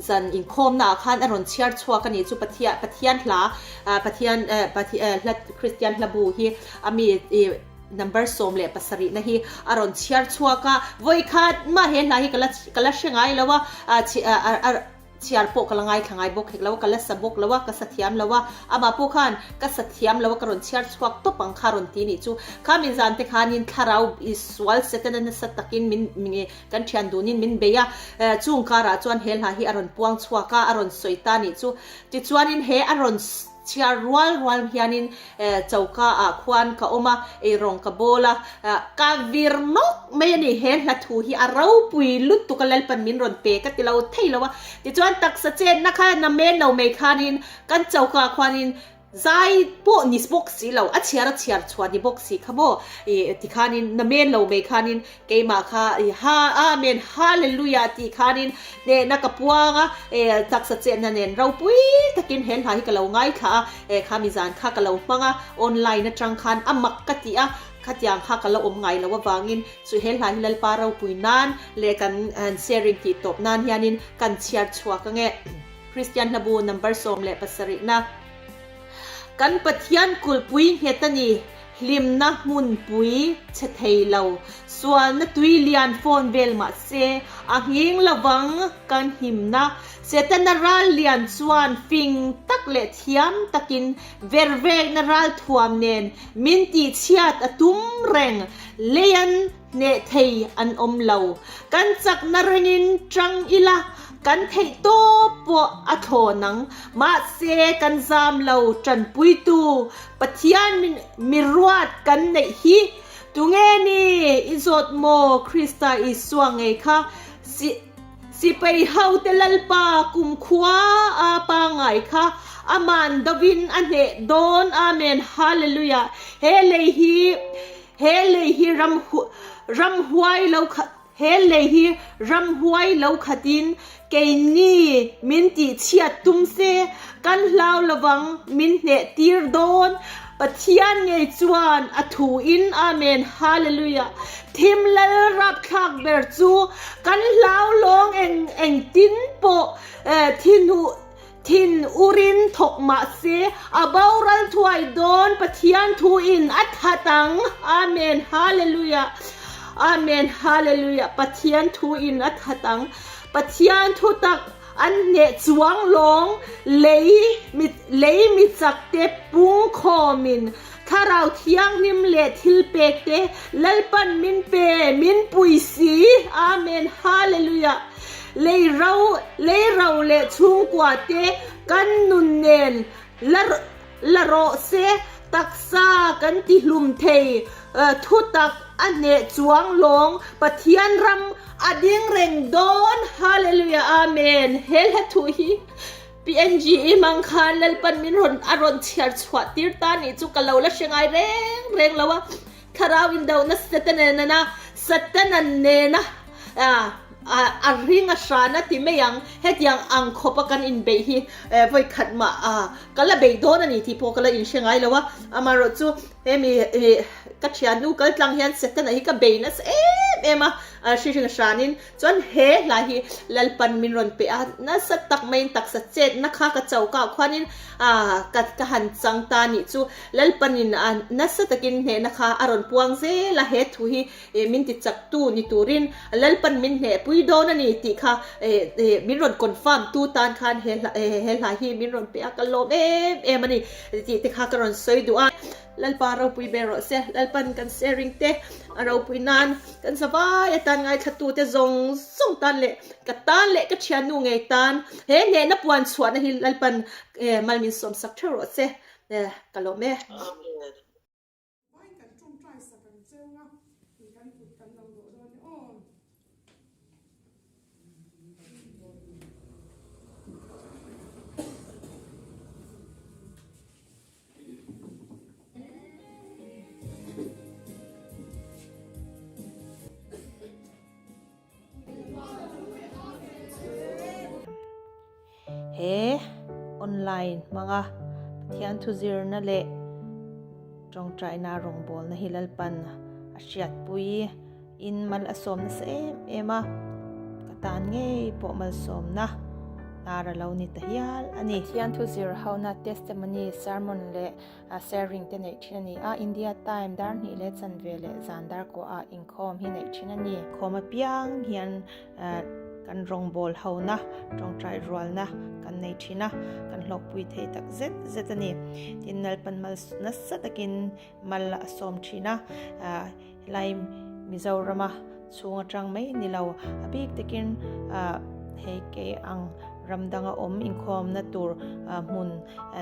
zan inkhawmnaah khan a rawn chhiar chhuak a nih chu Pathian hla Pathian hla Kristian hlabu hi a mi Number 17 na hi a rawn chhiar chhuak a, vawi khat mah he hla hi ka la ka la hre ngai lo a, a chhiar pawh ka la ngaithla ngai bawk hek lo a, ka la sa bawk lo a, ka sa thiam lo a, amah pawh khan ka sa thiam lo a ka rawn chhiar chhuak tawp ang kha rawn ti nih chu. Kha min zan te khanin thlarau i sual Setana nasa takin min kan thian dunin min bei a, chung karah chuan he hla hi a rawn puang chhuak a, a rawn sawi ta nih chu. Tichuanin he a rawn Chhiar rual rual hianin choka ah khuan ka awm a, eirawng ka bawl a, ka vir nawk mai a ni. He hla thu hi a ropui lutuk a, Lalpan min rawn pe ka ti lo thei lo a. Tichuan taksa chenna kha na men lo mai khanin kan choka ah khuanin zai pawh ni bawk si lo, a chhiar a chhiar chhuah ni bawk si kha maw tikhanin na men lo mai khanin Keimah kha i ha Amen Hallelujah tih khanin hnehna ka puang a, e taksa chetna nen ropui takin he hla hi ka lo ngaithla a, e kha mizan kha ka lo hmang a, online atang khan a mak ka ti a, khatiang kha ka la awm ngai lo avangin chu he hla hi Lalpa ropui nan leh kan sharing tih tawp nan hianin kan chhiar chhuak ange. Kristian hlabu number 17 na. Kan Pathian kulhpui nghet a ni, hlimna hmunpui chhe thei lo. Sualna tui lian fawn vel mah se, a nghing lovang kan himna. Setana ral lian chuan fing tak leh thiam takin vervekna ral thuam nen min tihchhiat a tum reng. Leian hneh thei an awm lo. Kan chakna ringin tang ila. Kan theih tawp pawh a thlawn ang. Mahse, kan zam lo tanpuitu Pathian mi ruat kan neih hi tunge ni i zawt maw? Krista Isua ngei kha sipai hote Lalpa kumkhua a pangai kha aman dovin a hneh dawn. Amen Hallelujah He lei hi he lei hi ram ramhuai lo kha He lei hi ramhuai lo khatin keini min tihchhiat tum se, kan hlau lovang min hneh tir dawn. Pathian ngei chuan a thuin Amen Hallelujah Thim lal rapthlak ber chu kan hlau lawng eng engtin pawh thinhu Thin urin thawk mahse a boral thuai dawn Pathian thu in a that ang Amen Hallelujah Amen Hallelujah Pathian thu in a that ang Pathian thu tak an hneh chuang lawng lei mi lei mi chak te pung khawm in Thlarau Thianghlim leh thil pek te Lalpan min pe min pui si Amen Hallelujah Lei ro, lei ro leh chhungkua te kan nun nen la la rawh se, taksa kan ti hlum thei, thutak a hneh chuang lawng, Pathian ram a ding reng dawn, Hallelujah Amen, he hla thu hi PNG i hmang khan Lalpan min rawn a rawn chhiar chhuah tir ta nih chu ka lo la hre ngai reng reng lo a, Thlarau indohna Setana nena Setana nena a ring a hran a ti mai ang. Hetiang ang khawpa kan inbeih hi vawi khat mah ka la beih dawn a ni tih pawh ka la inhre ngai lo a. Amaherawh chu hemi ka thiannu kal tlang hian Setana hi ka bei nasa em em a, hri hring a hranin Chuan he hla hi Lalpan min rawn pe a, nasa tak maiin taksa chetna kha ka choka ah khuanin ka ka han chang ta nih chu Lalpanin nasa takin hnehna kha a rawn puang zel a, he thu hi min ti chaktu ni turin Lalpan min hnehpui dawn a ni tih kha min rawn confirm tu tan khan he hla he hla hi min rawn pe a, ka lawm em em a ni tih te kha ka rawn sawi duh a. Lalpa ropui ber rawh se, Lalpan kan sharing te a ropui nan kan zavai atan ngaithla te zawng zawng tan leh ka tan leh ka thiannu ngei tan he hnehna puan chhuahna hi Lalpan mal min sawm sak theuh rawh se ka lawm e. Amen. Vai kan tawngtai sak ang cheu nga kan kut kan lo dawh dawn e aw. He online hmanga Pathian thu zirna leh tawngtaina rawngbawlna hi Lalpan a hriatpui in mal a sawm nasa em em a, ka tan ngei pawh malsawmna hnar a lo ni ta hial a ni. Pathian thu zir hona testimony, sermon leh sharing te neih thin a ni a, India time dar hnih leh chanve leh zan dar kuahah inkhawm hi neih thin a ni. Khawm apiang hian kan rawngbâwl hona, tawngtai rualna kan nei thin a, kan hlawkpui thei tak zet zet a ni. Tin, Lalpan mal nasa takin mal a sawm thin a. Helai Mizorama chhung atang mai ni lo, a bik takin hei kei ang ram danga awm inkhawmna tur hmun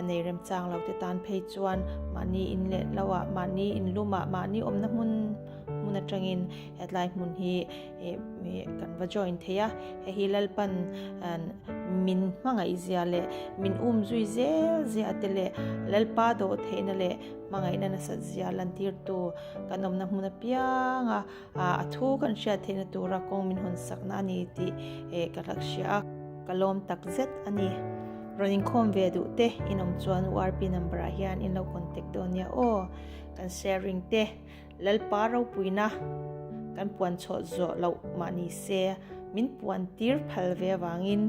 nei remchang lo te tan phei chuan mahni in leh lo ah, mahni in lum ah, mahni awmna hmun hmun atangin hetlai hmun hi kan va join thei a. Hei hi Lalpan min hmangaih zia leh min um zui zel zia te leh Lalpa dawh theihna leh hmangaihna nasat zia lantirtu Kan awmna hmun apianga a thu kan hriat theihna tura kawng min hawn sakna a ni tih ka hlak hria a, ka lawm tak zet a ni. Rawn inkhawm ve duh te in awm chuan URP number ah hian in lo contact dawn nia aw. Kan sharing te Lalpa ropuina kan puan chhuah zawh loh mah ni se min puan tir phal ve avangin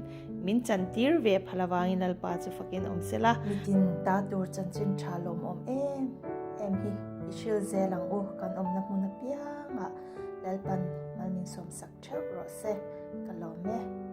min chan tir ve phal avangin Lalpa chu fakin awm sela. Mitin ta tur chanchin tha lawmawm em em hi i hril zel ang u, kan awmna hmun apiangah Lalpan mal min sawmsak theuh rawh se, ka lawm e.